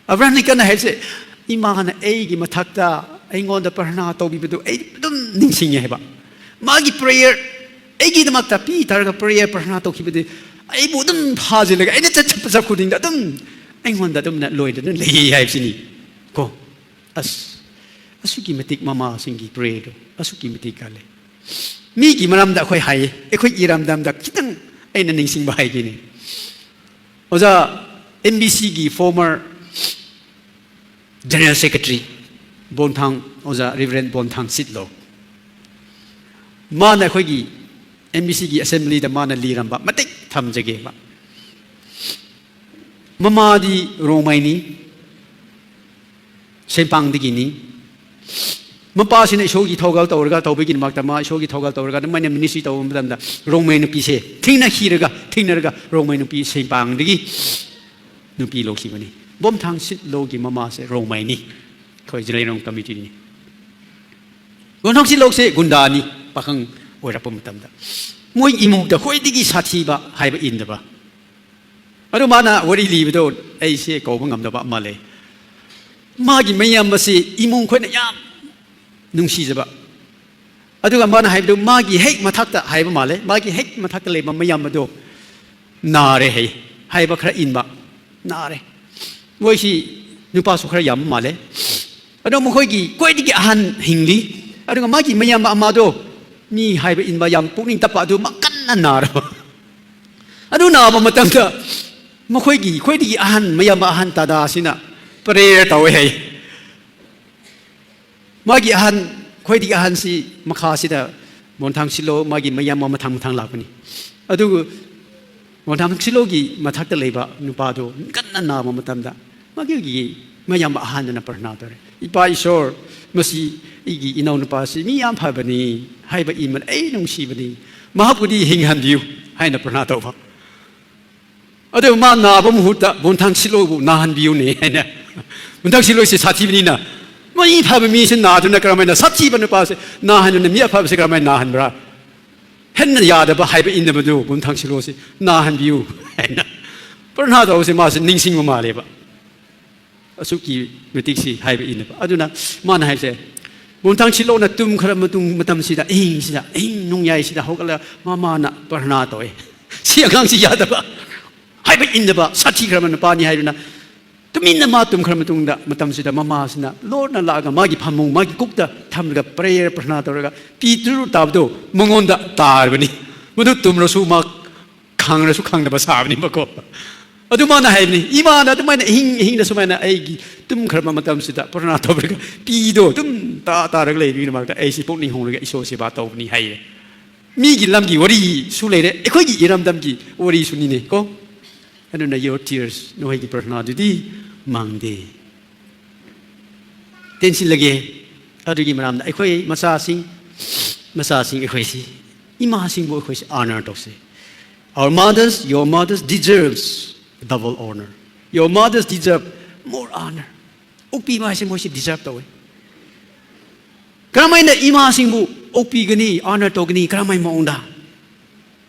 Abraham ꯂꯤꯡꯀꯟꯅ ꯍꯥꯏꯕꯁꯦ, "ꯏꯃꯥꯅ ꯑꯩꯒꯤ ꯃꯊꯛꯇ ꯑꯩꯉꯣꯟꯗ ꯄ꯭ꯔꯊꯅꯥ ꯇꯧꯕꯤꯕꯗꯨ ꯑꯩ ꯑꯗꯨꯝ ꯅꯤꯡꯁꯤꯡꯉꯦ" ꯍꯥꯏꯕ꯫ ꯃꯥꯒꯤ prayer, ꯑꯩꯒꯤꯗꯃꯛꯇ ꯄꯤ ꯇꯥꯔꯒ prayer, ꯄ꯭ꯔꯊꯅꯥ ꯇꯧꯈꯤꯕꯗꯤ ꯑꯩꯕꯨ ꯑꯗꯨꯝ ꯐꯥꯖꯤꯜꯂꯒ, ꯑꯩꯅ ꯆꯠ-, ꯆꯠꯄ ꯆꯠ ꯈꯨꯗꯤꯡꯗ ꯑꯗꯨꯝ ꯑꯩꯉꯣꯟꯗ ꯑꯗꯨꯝꯅ ꯂꯣꯏꯗꯅ ꯂꯩꯌꯦ ꯍꯥꯏꯕꯁꯤꯅꯤ ꯀꯣ꯫ ꯑꯁ, ꯑꯁꯨꯛꯀꯤ ꯃꯇꯤꯛ ꯃꯃꯥꯁꯤꯡꯒꯤ prayerꯗꯣ ꯑꯁꯨꯛꯀꯤ ꯃꯇꯤꯛ ꯀꯜꯂꯦ꯫ ꯃꯤꯒꯤ ꯃꯔꯝꯗ ꯑꯩꯈꯣꯏ ꯍꯥꯏꯌꯦ, ꯑꯩꯈꯣꯏ ꯏꯔꯝꯗꯝꯗ ꯈꯤꯇꯪ ꯑꯩꯅ ꯅꯤꯡꯁꯤꯡꯕ ꯍꯥꯏꯒꯦꯅꯦ꯫ ꯑꯣꯖꯥ, M B Cꯒꯤ former General Secretary ꯕꯣꯟꯊꯥꯡ, ꯑꯣꯖꯥ Reverend ꯕꯣꯟꯊꯥꯡ ꯁꯤꯠꯂꯣ, ꯃꯥꯅ ꯑꯩꯈꯣꯏꯒꯤ M B Cꯒꯤ assemblyꯗ ꯃꯥꯅ ꯂꯤꯔꯝꯕ ꯃꯇꯦꯛ ꯊꯝꯖꯒꯦꯕ꯫ ꯃꯃꯥꯗꯤ ꯔꯣꯡꯃꯩꯅꯤ, ꯁꯦꯝꯄꯥꯡꯗꯒꯤꯅꯤ꯫ ꯃꯄꯥꯁꯤꯅ ꯏꯁꯣꯔꯒꯤ ꯊꯧꯒꯜ ꯇꯧꯔꯒ, ꯇꯧꯕꯒꯤꯗꯃꯛꯇ ꯃꯥ ꯏꯁꯣꯔꯒꯤ ꯊꯧꯒꯜ ꯇꯧꯔꯒ ꯑꯗꯨꯃꯥꯏꯅ ministry ꯇꯧꯕ ꯃꯇꯝꯗ ꯔꯣꯡꯃꯩ ꯅꯨꯄꯤꯁꯦ ꯊꯦꯡꯅꯈꯤꯔꯒ, ꯊꯦꯡꯅꯔꯒ ꯔꯣꯡꯃꯩ ꯅꯨꯄꯤ ꯁꯦꯝꯄꯥꯡꯗꯒꯤ ꯅꯨꯄꯤ ꯂꯧꯈꯤꯕꯅꯤ꯫ ꯕꯣꯝꯊꯥꯡ ꯁꯤꯠꯂꯣꯒꯤ ꯃꯃꯥꯁꯦ ꯔꯣꯡꯃꯩꯅꯤ, ꯑꯩꯈꯣꯏ ꯖꯤꯂꯩꯔꯣꯡ communityꯅꯤ꯫ ꯕꯣꯝꯊꯥꯡ ꯁꯤꯠꯂꯣꯁꯦ ꯒꯨꯟꯗꯥꯅꯤ, ꯄꯥꯈꯪ ꯑꯣꯏꯔꯛꯄ ꯃꯇꯝꯗ꯫ ꯃꯣꯏ ꯏꯃꯨꯡꯗ ꯈ꯭ꯋꯥꯏꯗꯒꯤ ꯁꯥꯊꯤꯕ ꯍꯥꯏꯕ ꯏꯟꯗꯕ, ꯑꯗꯨ ꯃꯥꯅ ꯋꯥꯔꯤ ꯂꯤꯕꯗꯣ ꯑꯩꯁꯦ ꯀꯧꯕ ꯉꯝꯗꯕ ꯑꯃ ꯂꯩ꯫ ꯃꯥꯒꯤ ꯃꯌꯥꯝꯕꯁꯤ ꯏꯃꯨꯡ ꯈꯣꯏꯅ ꯌꯥꯝ ꯅꯨꯡꯁꯤꯖꯕ꯫ ꯑꯗꯨꯒ ꯃꯥꯅ ꯍꯥꯏꯕꯗꯨ ꯃꯥꯒꯤ ꯍꯦꯛ ꯃꯊꯛꯇ ꯍꯥꯏꯕ ꯃꯥꯜꯂꯦ, ꯃꯥꯒꯤ ꯍꯦꯛ ꯃꯊꯛꯇ ꯂꯩꯕ ꯃꯌꯥꯝꯕꯗꯣ ꯅꯥꯔꯦ ꯍꯥꯏ, ꯍꯥꯏꯕ ꯈꯔ ꯏꯟꯕ, ꯅꯥꯔꯦ꯫ ꯃꯣꯏꯁꯤ ꯅꯨꯄꯥꯁꯨ ꯈꯔ ꯌꯥꯝꯕ ꯃꯥꯜꯂꯦ꯫ ꯑꯗꯣ ꯃꯈꯣꯏꯒꯤ ꯈ꯭ꯋꯥꯏꯗꯒꯤ ꯑꯍꯟ ꯍꯤꯡꯂꯤ꯫ ꯑꯗꯨꯒ ꯃꯥꯒꯤ ꯃꯌꯥꯝꯕ ꯑꯃꯗꯣ ꯃꯤ ꯍꯥꯏꯕ ꯏꯟꯕ, ꯌꯥꯝ ꯄꯨꯛꯅꯤꯡ ꯇꯞꯄ, ꯑꯗꯨ ꯃꯥ ꯀꯟꯅ ꯅꯥꯔꯕ꯫ ꯑꯗꯨ ꯅꯥꯕ ꯃꯇꯝꯗ ꯃꯈꯣꯏꯒꯤ ꯈ꯭ꯋꯥꯏꯗꯒꯤ ꯑꯍꯟ, ꯃꯌꯥꯝꯕ ꯑꯍꯟ ꯇꯥꯗꯥꯁꯤꯅ prayer ꯇꯧꯋꯦ ꯍꯥꯏ꯫ ꯃꯥꯒꯤ ꯑꯍꯟ, ꯈ꯭ꯋꯥꯏꯗꯒꯤ ꯑꯍꯟꯁꯤ ꯃꯈꯥꯁꯤꯗ ꯃꯣꯟꯊꯥꯡ ꯁꯤꯂꯣ, ꯃꯥꯒꯤ ꯃꯌꯥꯝꯕ ꯃꯊꯪ ꯃꯊꯪ ꯂꯥꯛꯄꯅꯤ꯫ ꯑꯗꯨ ꯃꯣꯟꯊꯥꯡ ꯁꯤꯂꯣꯒꯤ ꯃꯊꯛꯇ ꯂꯩꯕ ꯅꯨꯄꯥꯗꯣ ꯀꯟꯅ ꯅꯥꯕ ꯃꯇꯝꯗ ꯃꯥꯒꯤ ꯃꯌꯥꯝꯕ ꯑꯍꯟꯗꯨꯅ ꯄ꯭ꯔꯊꯅꯥ ꯇꯧꯔꯦ, "ꯏꯄꯥ ꯏꯁꯣꯔ, ꯃꯁꯤ ꯑꯩꯒꯤ ꯏꯅꯥꯎꯅꯨꯄꯥꯁꯤ ꯃꯤ ꯌꯥꯝ ꯐꯕꯅꯤ, ꯍꯥꯏꯕ ꯏꯃꯟ ꯑꯩ ꯅꯨꯡꯁꯤꯕꯅꯤ, ꯃꯍꯥꯛꯄꯨꯗꯤ ꯍꯤꯡꯍꯟꯕꯤꯌꯨ" ꯍꯥꯏꯅ ꯄ꯭ꯔꯊꯅꯥ ꯇꯧꯕ꯫ ꯑꯗꯨ ꯃꯥ ꯅꯥꯕ ꯃꯍꯨꯠꯇ ꯃꯣꯟꯊꯥꯡ ꯁꯤꯂꯣꯕꯨ ꯅꯥꯍꯟꯕꯤꯌꯨꯅꯦ ꯍꯥꯏꯅ꯫ ꯃꯣꯟꯊꯥꯡ ꯁꯤꯂꯣꯁꯤ ꯁꯥꯊꯤꯕꯅꯤꯅ, ꯃꯤ ꯐꯕ ꯃꯤꯁꯤ ꯅꯥꯗꯨꯅ ꯀꯔꯝꯍꯥꯏꯅ, ꯁꯥꯊꯤꯕ ꯅꯨꯄꯥꯁꯤ ꯅꯥꯍꯟꯗꯨꯅ ꯃꯤ ꯑꯐꯕꯁꯤ ꯀꯔꯝꯍꯥꯏꯅ ꯅꯥꯍꯟꯕ꯭ꯔꯥ? ꯍꯦꯟꯅ ꯌꯥꯗꯕ ꯍꯥꯏꯕ ꯏꯟꯅꯕꯗꯨ ꯃꯣꯟꯊꯥꯡ ꯁꯤꯂꯣꯁꯤ ꯅꯥꯍꯟꯕꯤꯌꯨ ꯍꯥꯏꯅ ꯄ꯭ꯔꯊꯅꯥ ꯇꯧꯕꯁꯤ ꯃꯥꯁꯤ ꯅꯤꯡꯁꯤꯡꯕ ꯃꯥꯜꯂꯦꯕ꯫ ꯑꯁꯨꯛꯀꯤ ꯃꯇꯤꯛꯁꯤ ꯍꯥꯏꯕ ꯏꯟꯅꯕ꯫ ꯑꯗꯨꯅ ꯃꯥꯅ ꯍꯥꯏꯁꯦ, ꯃꯣꯟꯊꯥꯡ ꯁꯤꯂꯣꯅ ꯇꯨꯝꯈ꯭ꯔ ꯃꯇꯨꯡ ꯃꯇꯝꯁꯤꯗ, ꯑꯍꯤꯡꯁꯤꯗ, ꯑꯍꯤꯡ ꯅꯣꯡꯌꯥꯏꯁꯤꯗ ꯍꯧꯒꯠꯂꯒ ꯃꯃꯥꯅ ꯄ꯭ꯔꯊꯅꯥ ꯇꯧꯋꯦ꯫ "ꯁꯤ ꯑꯉꯥꯡꯁꯤ ꯌꯥꯗꯕ, ꯍꯥꯏꯕ ꯏꯟꯗꯕ, ꯁꯥꯊꯤꯈ꯭ꯔꯕ ꯅꯨꯄꯥꯅꯤ" ꯍꯥꯏꯗꯨꯅ ꯇꯨꯃꯤꯟꯅ ꯃꯥ ꯇꯨꯝꯈ꯭ꯔ ꯃꯇꯨꯡꯗ, ꯃꯇꯝꯁꯤꯗ ꯃꯃꯥꯁꯤꯅ ꯂꯣꯟꯅ ꯂꯥꯛꯑꯒ ꯃꯥꯒꯤ ꯐꯃꯨꯡ, ꯃꯥꯒꯤ ꯀꯣꯛꯇ ꯊꯝꯂꯒ prayer, ꯄ꯭ꯔꯊꯅꯥ ꯇꯧꯔꯒ ꯄꯤ ꯇꯔꯨꯛ ꯇꯥꯕꯗꯣ ꯃꯉꯣꯟꯗ ꯇꯥꯔꯕꯅꯤ꯫ ꯃꯗꯨ ꯇꯨꯝꯔꯁꯨ ꯃꯥ ꯈꯪꯔꯁꯨ ꯈꯪꯗꯕ ꯁꯥꯕꯅꯤꯕꯀꯣ꯫ ꯑꯗꯨ ꯃꯥꯅ ꯍꯥꯏꯕꯅꯤ, "ꯏꯃꯥꯅ ꯑꯗꯨꯃꯥꯏꯅ ꯑꯍꯤꯡ ꯑꯍꯤꯡꯗ ꯁꯨꯃꯥꯏꯅ ꯑꯩꯒꯤ ꯇꯨꯝꯈ꯭ꯔꯕ ꯃꯇꯝꯁꯤꯗ ꯄ꯭ꯔꯊꯅꯥ ꯇꯧꯔꯒ ꯄꯤꯗꯣ ꯑꯗꯨꯝ ꯇꯥ ꯇꯥꯔꯒ ꯂꯩꯕꯒꯤ ꯃꯔꯛꯇ ꯑꯩꯁꯤ ꯄꯨꯛꯅꯤꯡ ꯍꯣꯡꯂꯒ ꯏꯁꯣꯔ ꯁꯦꯕꯥ ꯇꯧꯕꯅꯤ" ꯍꯥꯏꯌꯦ꯫ ꯃꯤꯒꯤ ꯂꯝꯒꯤ ꯋꯥꯔꯤꯁꯨ ꯂꯩꯔꯦ, ꯑꯩꯈꯣꯏꯒꯤ ꯏꯔꯝꯗꯝꯒꯤ ꯋꯥꯔꯤꯁꯨꯅꯤꯅꯦ ꯀꯣ꯫ ꯑꯗꯨꯅ your tears, ꯅꯈꯣꯏꯒꯤ ꯄ꯭ꯔꯊꯅꯥꯗꯨꯗꯤ ꯃꯥꯡꯗꯦ꯫ ꯇꯦꯟꯁꯤꯜꯂꯒꯦ꯫ ꯑꯗꯨꯒꯤ ꯃꯔꯝꯗ ꯑꯩꯈꯣꯏ ꯃꯆꯥꯁꯤꯡ, ꯃꯆꯥꯁꯤꯡ ꯑꯩꯈꯣꯏꯁꯤ, ꯏꯃꯥꯁꯤꯡꯕꯨ ꯑꯩꯈꯣꯏꯁꯤ honor ꯇꯧꯁꯦ꯫ Our mothers, your mothers deserves double honor. Your mothers deserve more honor. ꯑꯣꯛꯄꯤꯕ ꯍꯥꯏꯁꯦ ꯃꯣꯏꯁꯤ deserve ꯇꯧꯋꯦ꯫ ꯀꯔꯝꯍꯥꯏꯅ ꯏꯃꯥꯁꯤꯡꯕꯨ ꯑꯣꯛꯄꯤꯒꯅꯤ, honor ꯇꯧꯒꯅꯤ, ꯀꯔꯝꯍꯥꯏꯅ ꯃꯑꯣꯡꯗ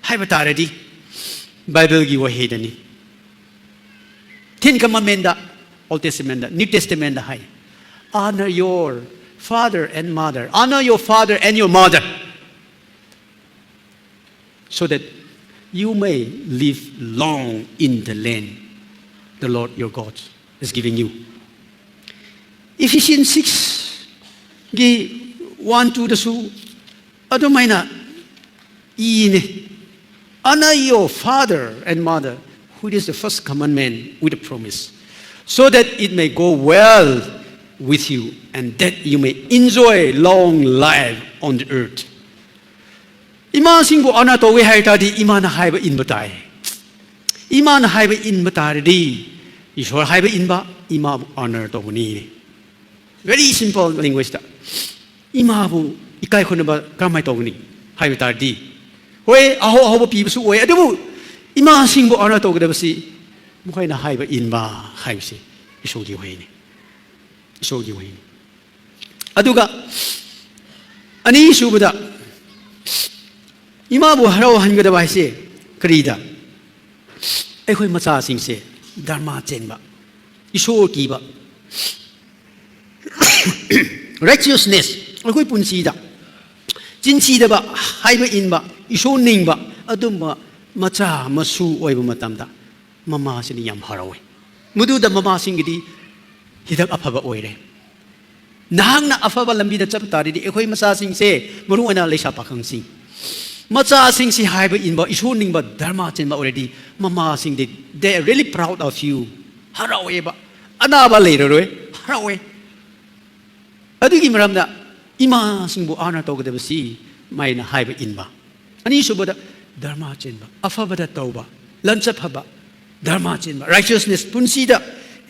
ꯍꯥꯏꯕ ꯇꯥꯔꯗꯤ, ꯕꯥꯏꯕꯜꯒꯤ ꯋꯥꯍꯩꯗꯅꯤ꯫ Ten Commandment, Old Testament, New Testament the high, "Honor your father and mother, honor your father and your mother, so that you may live long in the land the Lord your God is giving you." Ephesians six ꯒꯤ one two ꯗꯁꯨ ꯑꯗꯨꯃꯥꯏꯅ ꯏꯅꯦ, "Honor your father and mother, which is the first commandment with a promise, so that it may go well with you and that you may enjoy long life on the earth." ꯏꯃꯥꯁꯤꯡꯕꯨ honor ꯇꯧꯒꯦ ꯍꯥꯏ ꯇꯥꯔꯗꯤ ꯏꯃꯥꯅ ꯍꯥꯏꯕ ꯏꯟꯕ ꯇꯥꯏ꯫ ꯏꯃꯥꯅ ꯍꯥꯏꯕ ꯏꯟꯕ ꯇꯥꯔꯗꯤ ꯏꯁꯣꯔ ꯍꯥꯏꯕ ꯏꯟꯕ, ꯏꯃꯥꯕꯨ honor ꯇꯧꯕꯅꯤ꯫ Very simple language ꯗ ꯏꯃꯥꯕꯨ ꯏꯀꯥꯏ ꯈꯨꯝꯅꯕ ꯀꯔꯝꯍꯥꯏꯅ ꯇꯧꯒꯅꯤ ꯍꯥꯏꯕ ꯇꯥꯔꯗꯤ, ꯍꯣꯏ, ꯑꯍꯧ ꯑꯍꯧꯕ ꯄꯤꯕꯁꯨ ꯑꯣꯏ, ꯑꯗꯨꯕꯨ ꯏꯃꯥꯁꯤꯡꯕꯨ honor ꯇꯧꯒꯗꯕꯁꯤ ꯃꯈꯣꯏꯅ ꯍꯥꯏꯕ ꯏꯟꯕ ꯍꯥꯏꯕꯁꯤ ꯏꯁꯣꯔꯒꯤ ꯋꯥꯍꯩꯅꯤ, ꯏꯁꯣꯔꯒꯤ ꯋꯥꯍꯩꯅꯤ꯫ ꯑꯗꯨꯒ ꯑꯅꯤꯁꯨꯕꯗ, ꯏꯃꯥꯕꯨ ꯍꯔꯥꯎꯍꯟꯒꯗꯕ ꯍꯥꯏꯁꯦ ꯀꯔꯤꯗ? ꯑꯩꯈꯣꯏ ꯃꯆꯥꯁꯤꯡꯁꯦ ꯙꯔꯃ ꯆꯦꯟꯕ, ꯏꯁꯣꯔ ꯀꯤꯕ, righteousness, ꯑꯩꯈꯣꯏ ꯄꯨꯟꯁꯤꯗ ꯆꯤꯟ ꯊꯤꯗꯕ, ꯍꯥꯏꯕ ꯏꯟꯕ, ꯏꯁꯣꯔ ꯅꯤꯡꯕ, ꯑꯗꯨꯝꯕ ꯃꯆꯥ ꯃꯁꯨ ꯑꯣꯏꯕ ꯃꯇꯝꯗ ꯃꯃꯥꯁꯤꯅ ꯌꯥꯝ ꯍꯔꯥꯎꯋꯦ꯫ ꯃꯗꯨꯗ ꯃꯃꯥꯁꯤꯡꯒꯤꯗꯤ ꯍꯤꯗꯥꯛ ꯑꯐꯕ ꯑꯣꯏꯔꯦ꯫ ꯅꯍꯥꯛꯅ ꯑꯐꯕ ꯂꯝꯕꯤꯗ ꯆꯠꯄ ꯇꯥꯔꯗꯤ, ꯑꯩꯈꯣꯏ ꯃꯆꯥꯁꯤꯡꯁꯦ, ꯃꯔꯨꯑꯣꯏꯅ ꯂꯩꯁꯥ ꯄꯥꯈꯪꯁꯤꯡ, ꯃꯆꯥꯁꯤꯡꯁꯤ ꯍꯥꯏꯕ ꯏꯟꯕ, ꯏꯁꯣꯔ ꯅꯤꯡꯕ, ꯙꯔꯃ ꯆꯦꯟꯕ ꯑꯣꯏꯔꯗꯤ, ꯃꯃꯥꯁꯤꯡꯗꯤ, they are really proud of you. ꯍꯔꯥꯎꯋꯦꯕ꯫ ꯑꯅꯥꯕ ꯂꯩꯔꯔꯣꯏ, ꯍꯔꯥꯎꯋꯦ꯫ ꯑꯗꯨꯒꯤ ꯃꯔꯝꯗ ꯏꯃꯥꯁꯤꯡꯕꯨ honor ꯇꯧꯒꯗꯕꯁꯤ ꯃꯥꯏꯅ ꯍꯥꯏꯕ ꯏꯟꯕ꯫ ꯑꯅꯤꯁꯨꯕꯗ, ꯙꯔꯃ ꯆꯦꯟꯕ, ꯑꯐꯕꯗ ꯇꯧꯕ, ꯂꯝꯆꯠ ꯐꯕ, ꯙꯔꯃ ꯆꯦꯟꯕ, righteousness, ꯄꯨꯟꯁꯤꯗ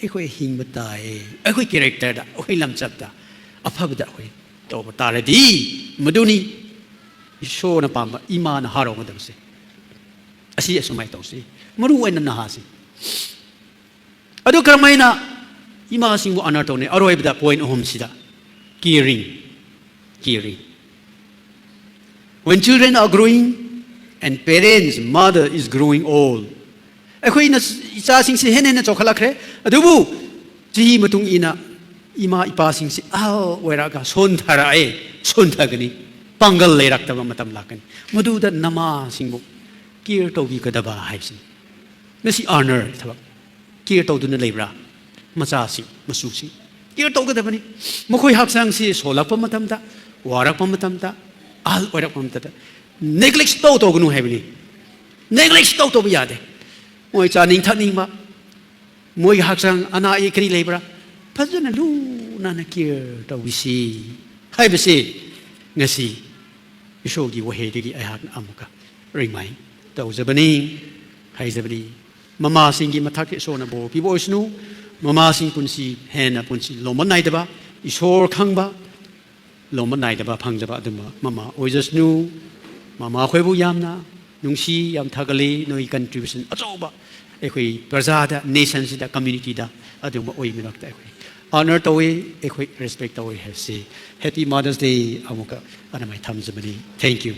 ꯑꯩꯈꯣꯏ ꯍꯤꯡꯕ ꯇꯥꯏ꯫ ꯑꯩꯈꯣꯏ character ꯗ, ꯑꯩꯈꯣꯏ ꯂꯝꯆꯠꯇ ꯑꯐꯕꯗ ꯑꯩꯈꯣꯏ ꯇꯧꯕ ꯇꯥꯔꯗꯤ, ꯃꯗꯨꯅꯤ ꯏꯁꯣꯔꯅ ꯄꯥꯝꯕ, ꯏꯃꯥꯅ ꯍꯔꯥꯎꯒꯗꯕꯁꯦ꯫ ꯑꯁꯤ ꯑꯁꯨꯃꯥꯏꯅ ꯇꯧꯁꯤ, ꯃꯔꯨ ꯑꯣꯏꯅ ꯅꯍꯥꯁꯤꯡ꯫ ꯑꯗꯨ ꯀꯔꯝꯍꯥꯏꯅ ꯏꯃꯥꯁꯤꯡꯕꯨ honor ꯇꯧꯅꯤ? ꯑꯔꯣꯏꯕꯗ point ꯑꯍꯨꯝꯁꯤꯗ, caring, caring. When children are growing and parents, mother is growing old, ꯑꯩꯈꯣꯏꯅ ꯏꯆꯥꯁꯤꯡꯁꯤ ꯍꯦꯟꯅ ꯍꯦꯟꯅ ꯆꯥꯎꯈꯠꯂꯛꯈ꯭ꯔꯦ꯫ ꯑꯗꯨꯕꯨ ꯆꯍꯤ ꯃꯇꯨꯡ ꯏꯟꯅ ꯏꯃꯥ ꯏꯄꯥꯁꯤꯡꯁꯤ ꯑꯍꯜ ꯑꯣꯏꯔꯛꯑꯒ ꯁꯣꯟꯊꯔꯛꯑꯦ, ꯁꯣꯟꯊꯒꯅꯤ꯫ ꯄꯥꯡꯒꯜ ꯂꯩꯔꯛꯇꯕ ꯃꯇꯝ ꯂꯥꯛꯀꯅꯤ꯫ ꯃꯗꯨꯗ ꯅꯃꯥꯁꯤꯡꯕꯨ ꯀꯤꯌꯔ ꯇꯧꯕꯤꯒꯗꯕ ꯍꯥꯏꯕꯁꯤꯅꯤ꯫ ꯉꯁꯤ ꯑꯥꯔꯅꯔ ꯊꯕꯛ ꯀꯤꯌꯔ ꯇꯧꯗꯨꯅ ꯂꯩꯕ꯭ꯔꯥ? ꯃꯆꯥꯁꯤꯡ, ꯃꯁꯨꯁꯤꯡ ꯀꯤꯌꯔ ꯇꯧꯒꯗꯕꯅꯤ꯫ ꯃꯈꯣꯏ ꯍꯛꯆꯥꯡꯁꯤ ꯁꯣꯜꯂꯛꯄ ꯃꯇꯝꯗ, ꯋꯥꯔꯛꯄ ꯃꯇꯝꯗ, ꯑꯍꯜ ꯑꯣꯏꯔꯛꯄ ꯃꯇꯝꯗ ꯅꯦꯒ꯭ꯂꯦꯛ ꯇꯧ ꯇꯧꯒꯅꯨ ꯍꯥꯏꯕꯅꯤ꯫ ꯅꯦꯒ꯭ꯂꯦꯛ ꯇꯧ ꯇꯧꯕ ꯌꯥꯗꯦ꯫ ꯃꯣꯏ ꯆꯥꯅꯤꯡ ꯊꯛꯅꯤꯡꯕ, ꯃꯣꯏꯒꯤ ꯍꯛꯆꯥꯡ ꯑꯅꯥ ꯑꯌꯦꯛ ꯀꯔꯤ ꯂꯩꯕ꯭ꯔꯥ, ꯐꯖꯅ ꯂꯨ ꯅꯥꯟꯅ ꯀꯤꯌꯔ ꯇꯧꯕꯤꯁꯤ ꯍꯥꯏꯕꯁꯤ ꯉꯁꯤ ꯏꯁꯣꯔꯒꯤ ꯋꯥꯍꯩꯗꯒꯤ ꯑꯩꯍꯥꯛꯅ ꯑꯃꯨꯛꯀ ꯔꯤꯃꯥꯏꯟ ꯇꯧꯖꯕꯅꯤ, ꯍꯥꯏꯖꯕꯅꯤ꯫ ꯃꯃꯥꯁꯤꯡꯒꯤ ꯃꯊꯛꯇ ꯏꯁꯣꯔꯅ ꯕꯣꯔ ꯄꯤꯕ ꯑꯣꯏꯁꯅꯨ꯫ ꯃꯃꯥꯁꯤꯡ ꯄꯨꯟꯁꯤ ꯍꯦꯟꯅ ꯄꯨꯟꯁꯤ ꯂꯣꯝꯕ ꯅꯥꯏꯗꯕ, ꯏꯁꯣꯔ ꯈꯪꯕ, ꯂꯣꯝꯕ ꯅꯥꯏꯗꯕ ꯐꯪꯖꯕ ꯑꯗꯨꯝꯕ ꯃꯃꯥ ꯑꯣꯏꯖꯁꯅꯨ꯫ ꯃꯃꯥ ꯑꯩꯈꯣꯏꯕꯨ ꯌꯥꯝꯅ ꯅꯨꯡꯁꯤ, ꯌꯥꯝ ꯊꯥꯒꯠꯂꯤ꯫ ꯅꯣꯏꯒꯤ ꯀꯟꯇ꯭ꯔꯤꯕ꯭ꯌꯨꯁꯟ ꯑꯆꯧꯕ ꯑꯩꯈꯣꯏ ꯄ꯭ꯔꯖꯥꯗ, ꯅꯦꯁꯟꯁꯤꯗ, ꯀꯝꯃ꯭ꯌꯨꯅꯤꯇꯤꯗ ꯑꯗꯨꯒꯨꯝꯕ ꯑꯣꯏꯕꯃꯛꯇ ꯑꯩꯈꯣꯏ ꯑꯣꯅꯔ ꯇꯧꯏ, ꯑꯩꯈꯣꯏ ꯔꯦꯁꯄꯦꯛ ꯇꯧꯏ ꯍꯥꯏꯕꯁꯤ꯫ Happy Mother's Day ꯑꯃꯨꯛꯀ ꯑꯗꯨꯃꯥꯏꯅ ꯊꯝꯖꯕꯅꯤ꯫ Thank you꯫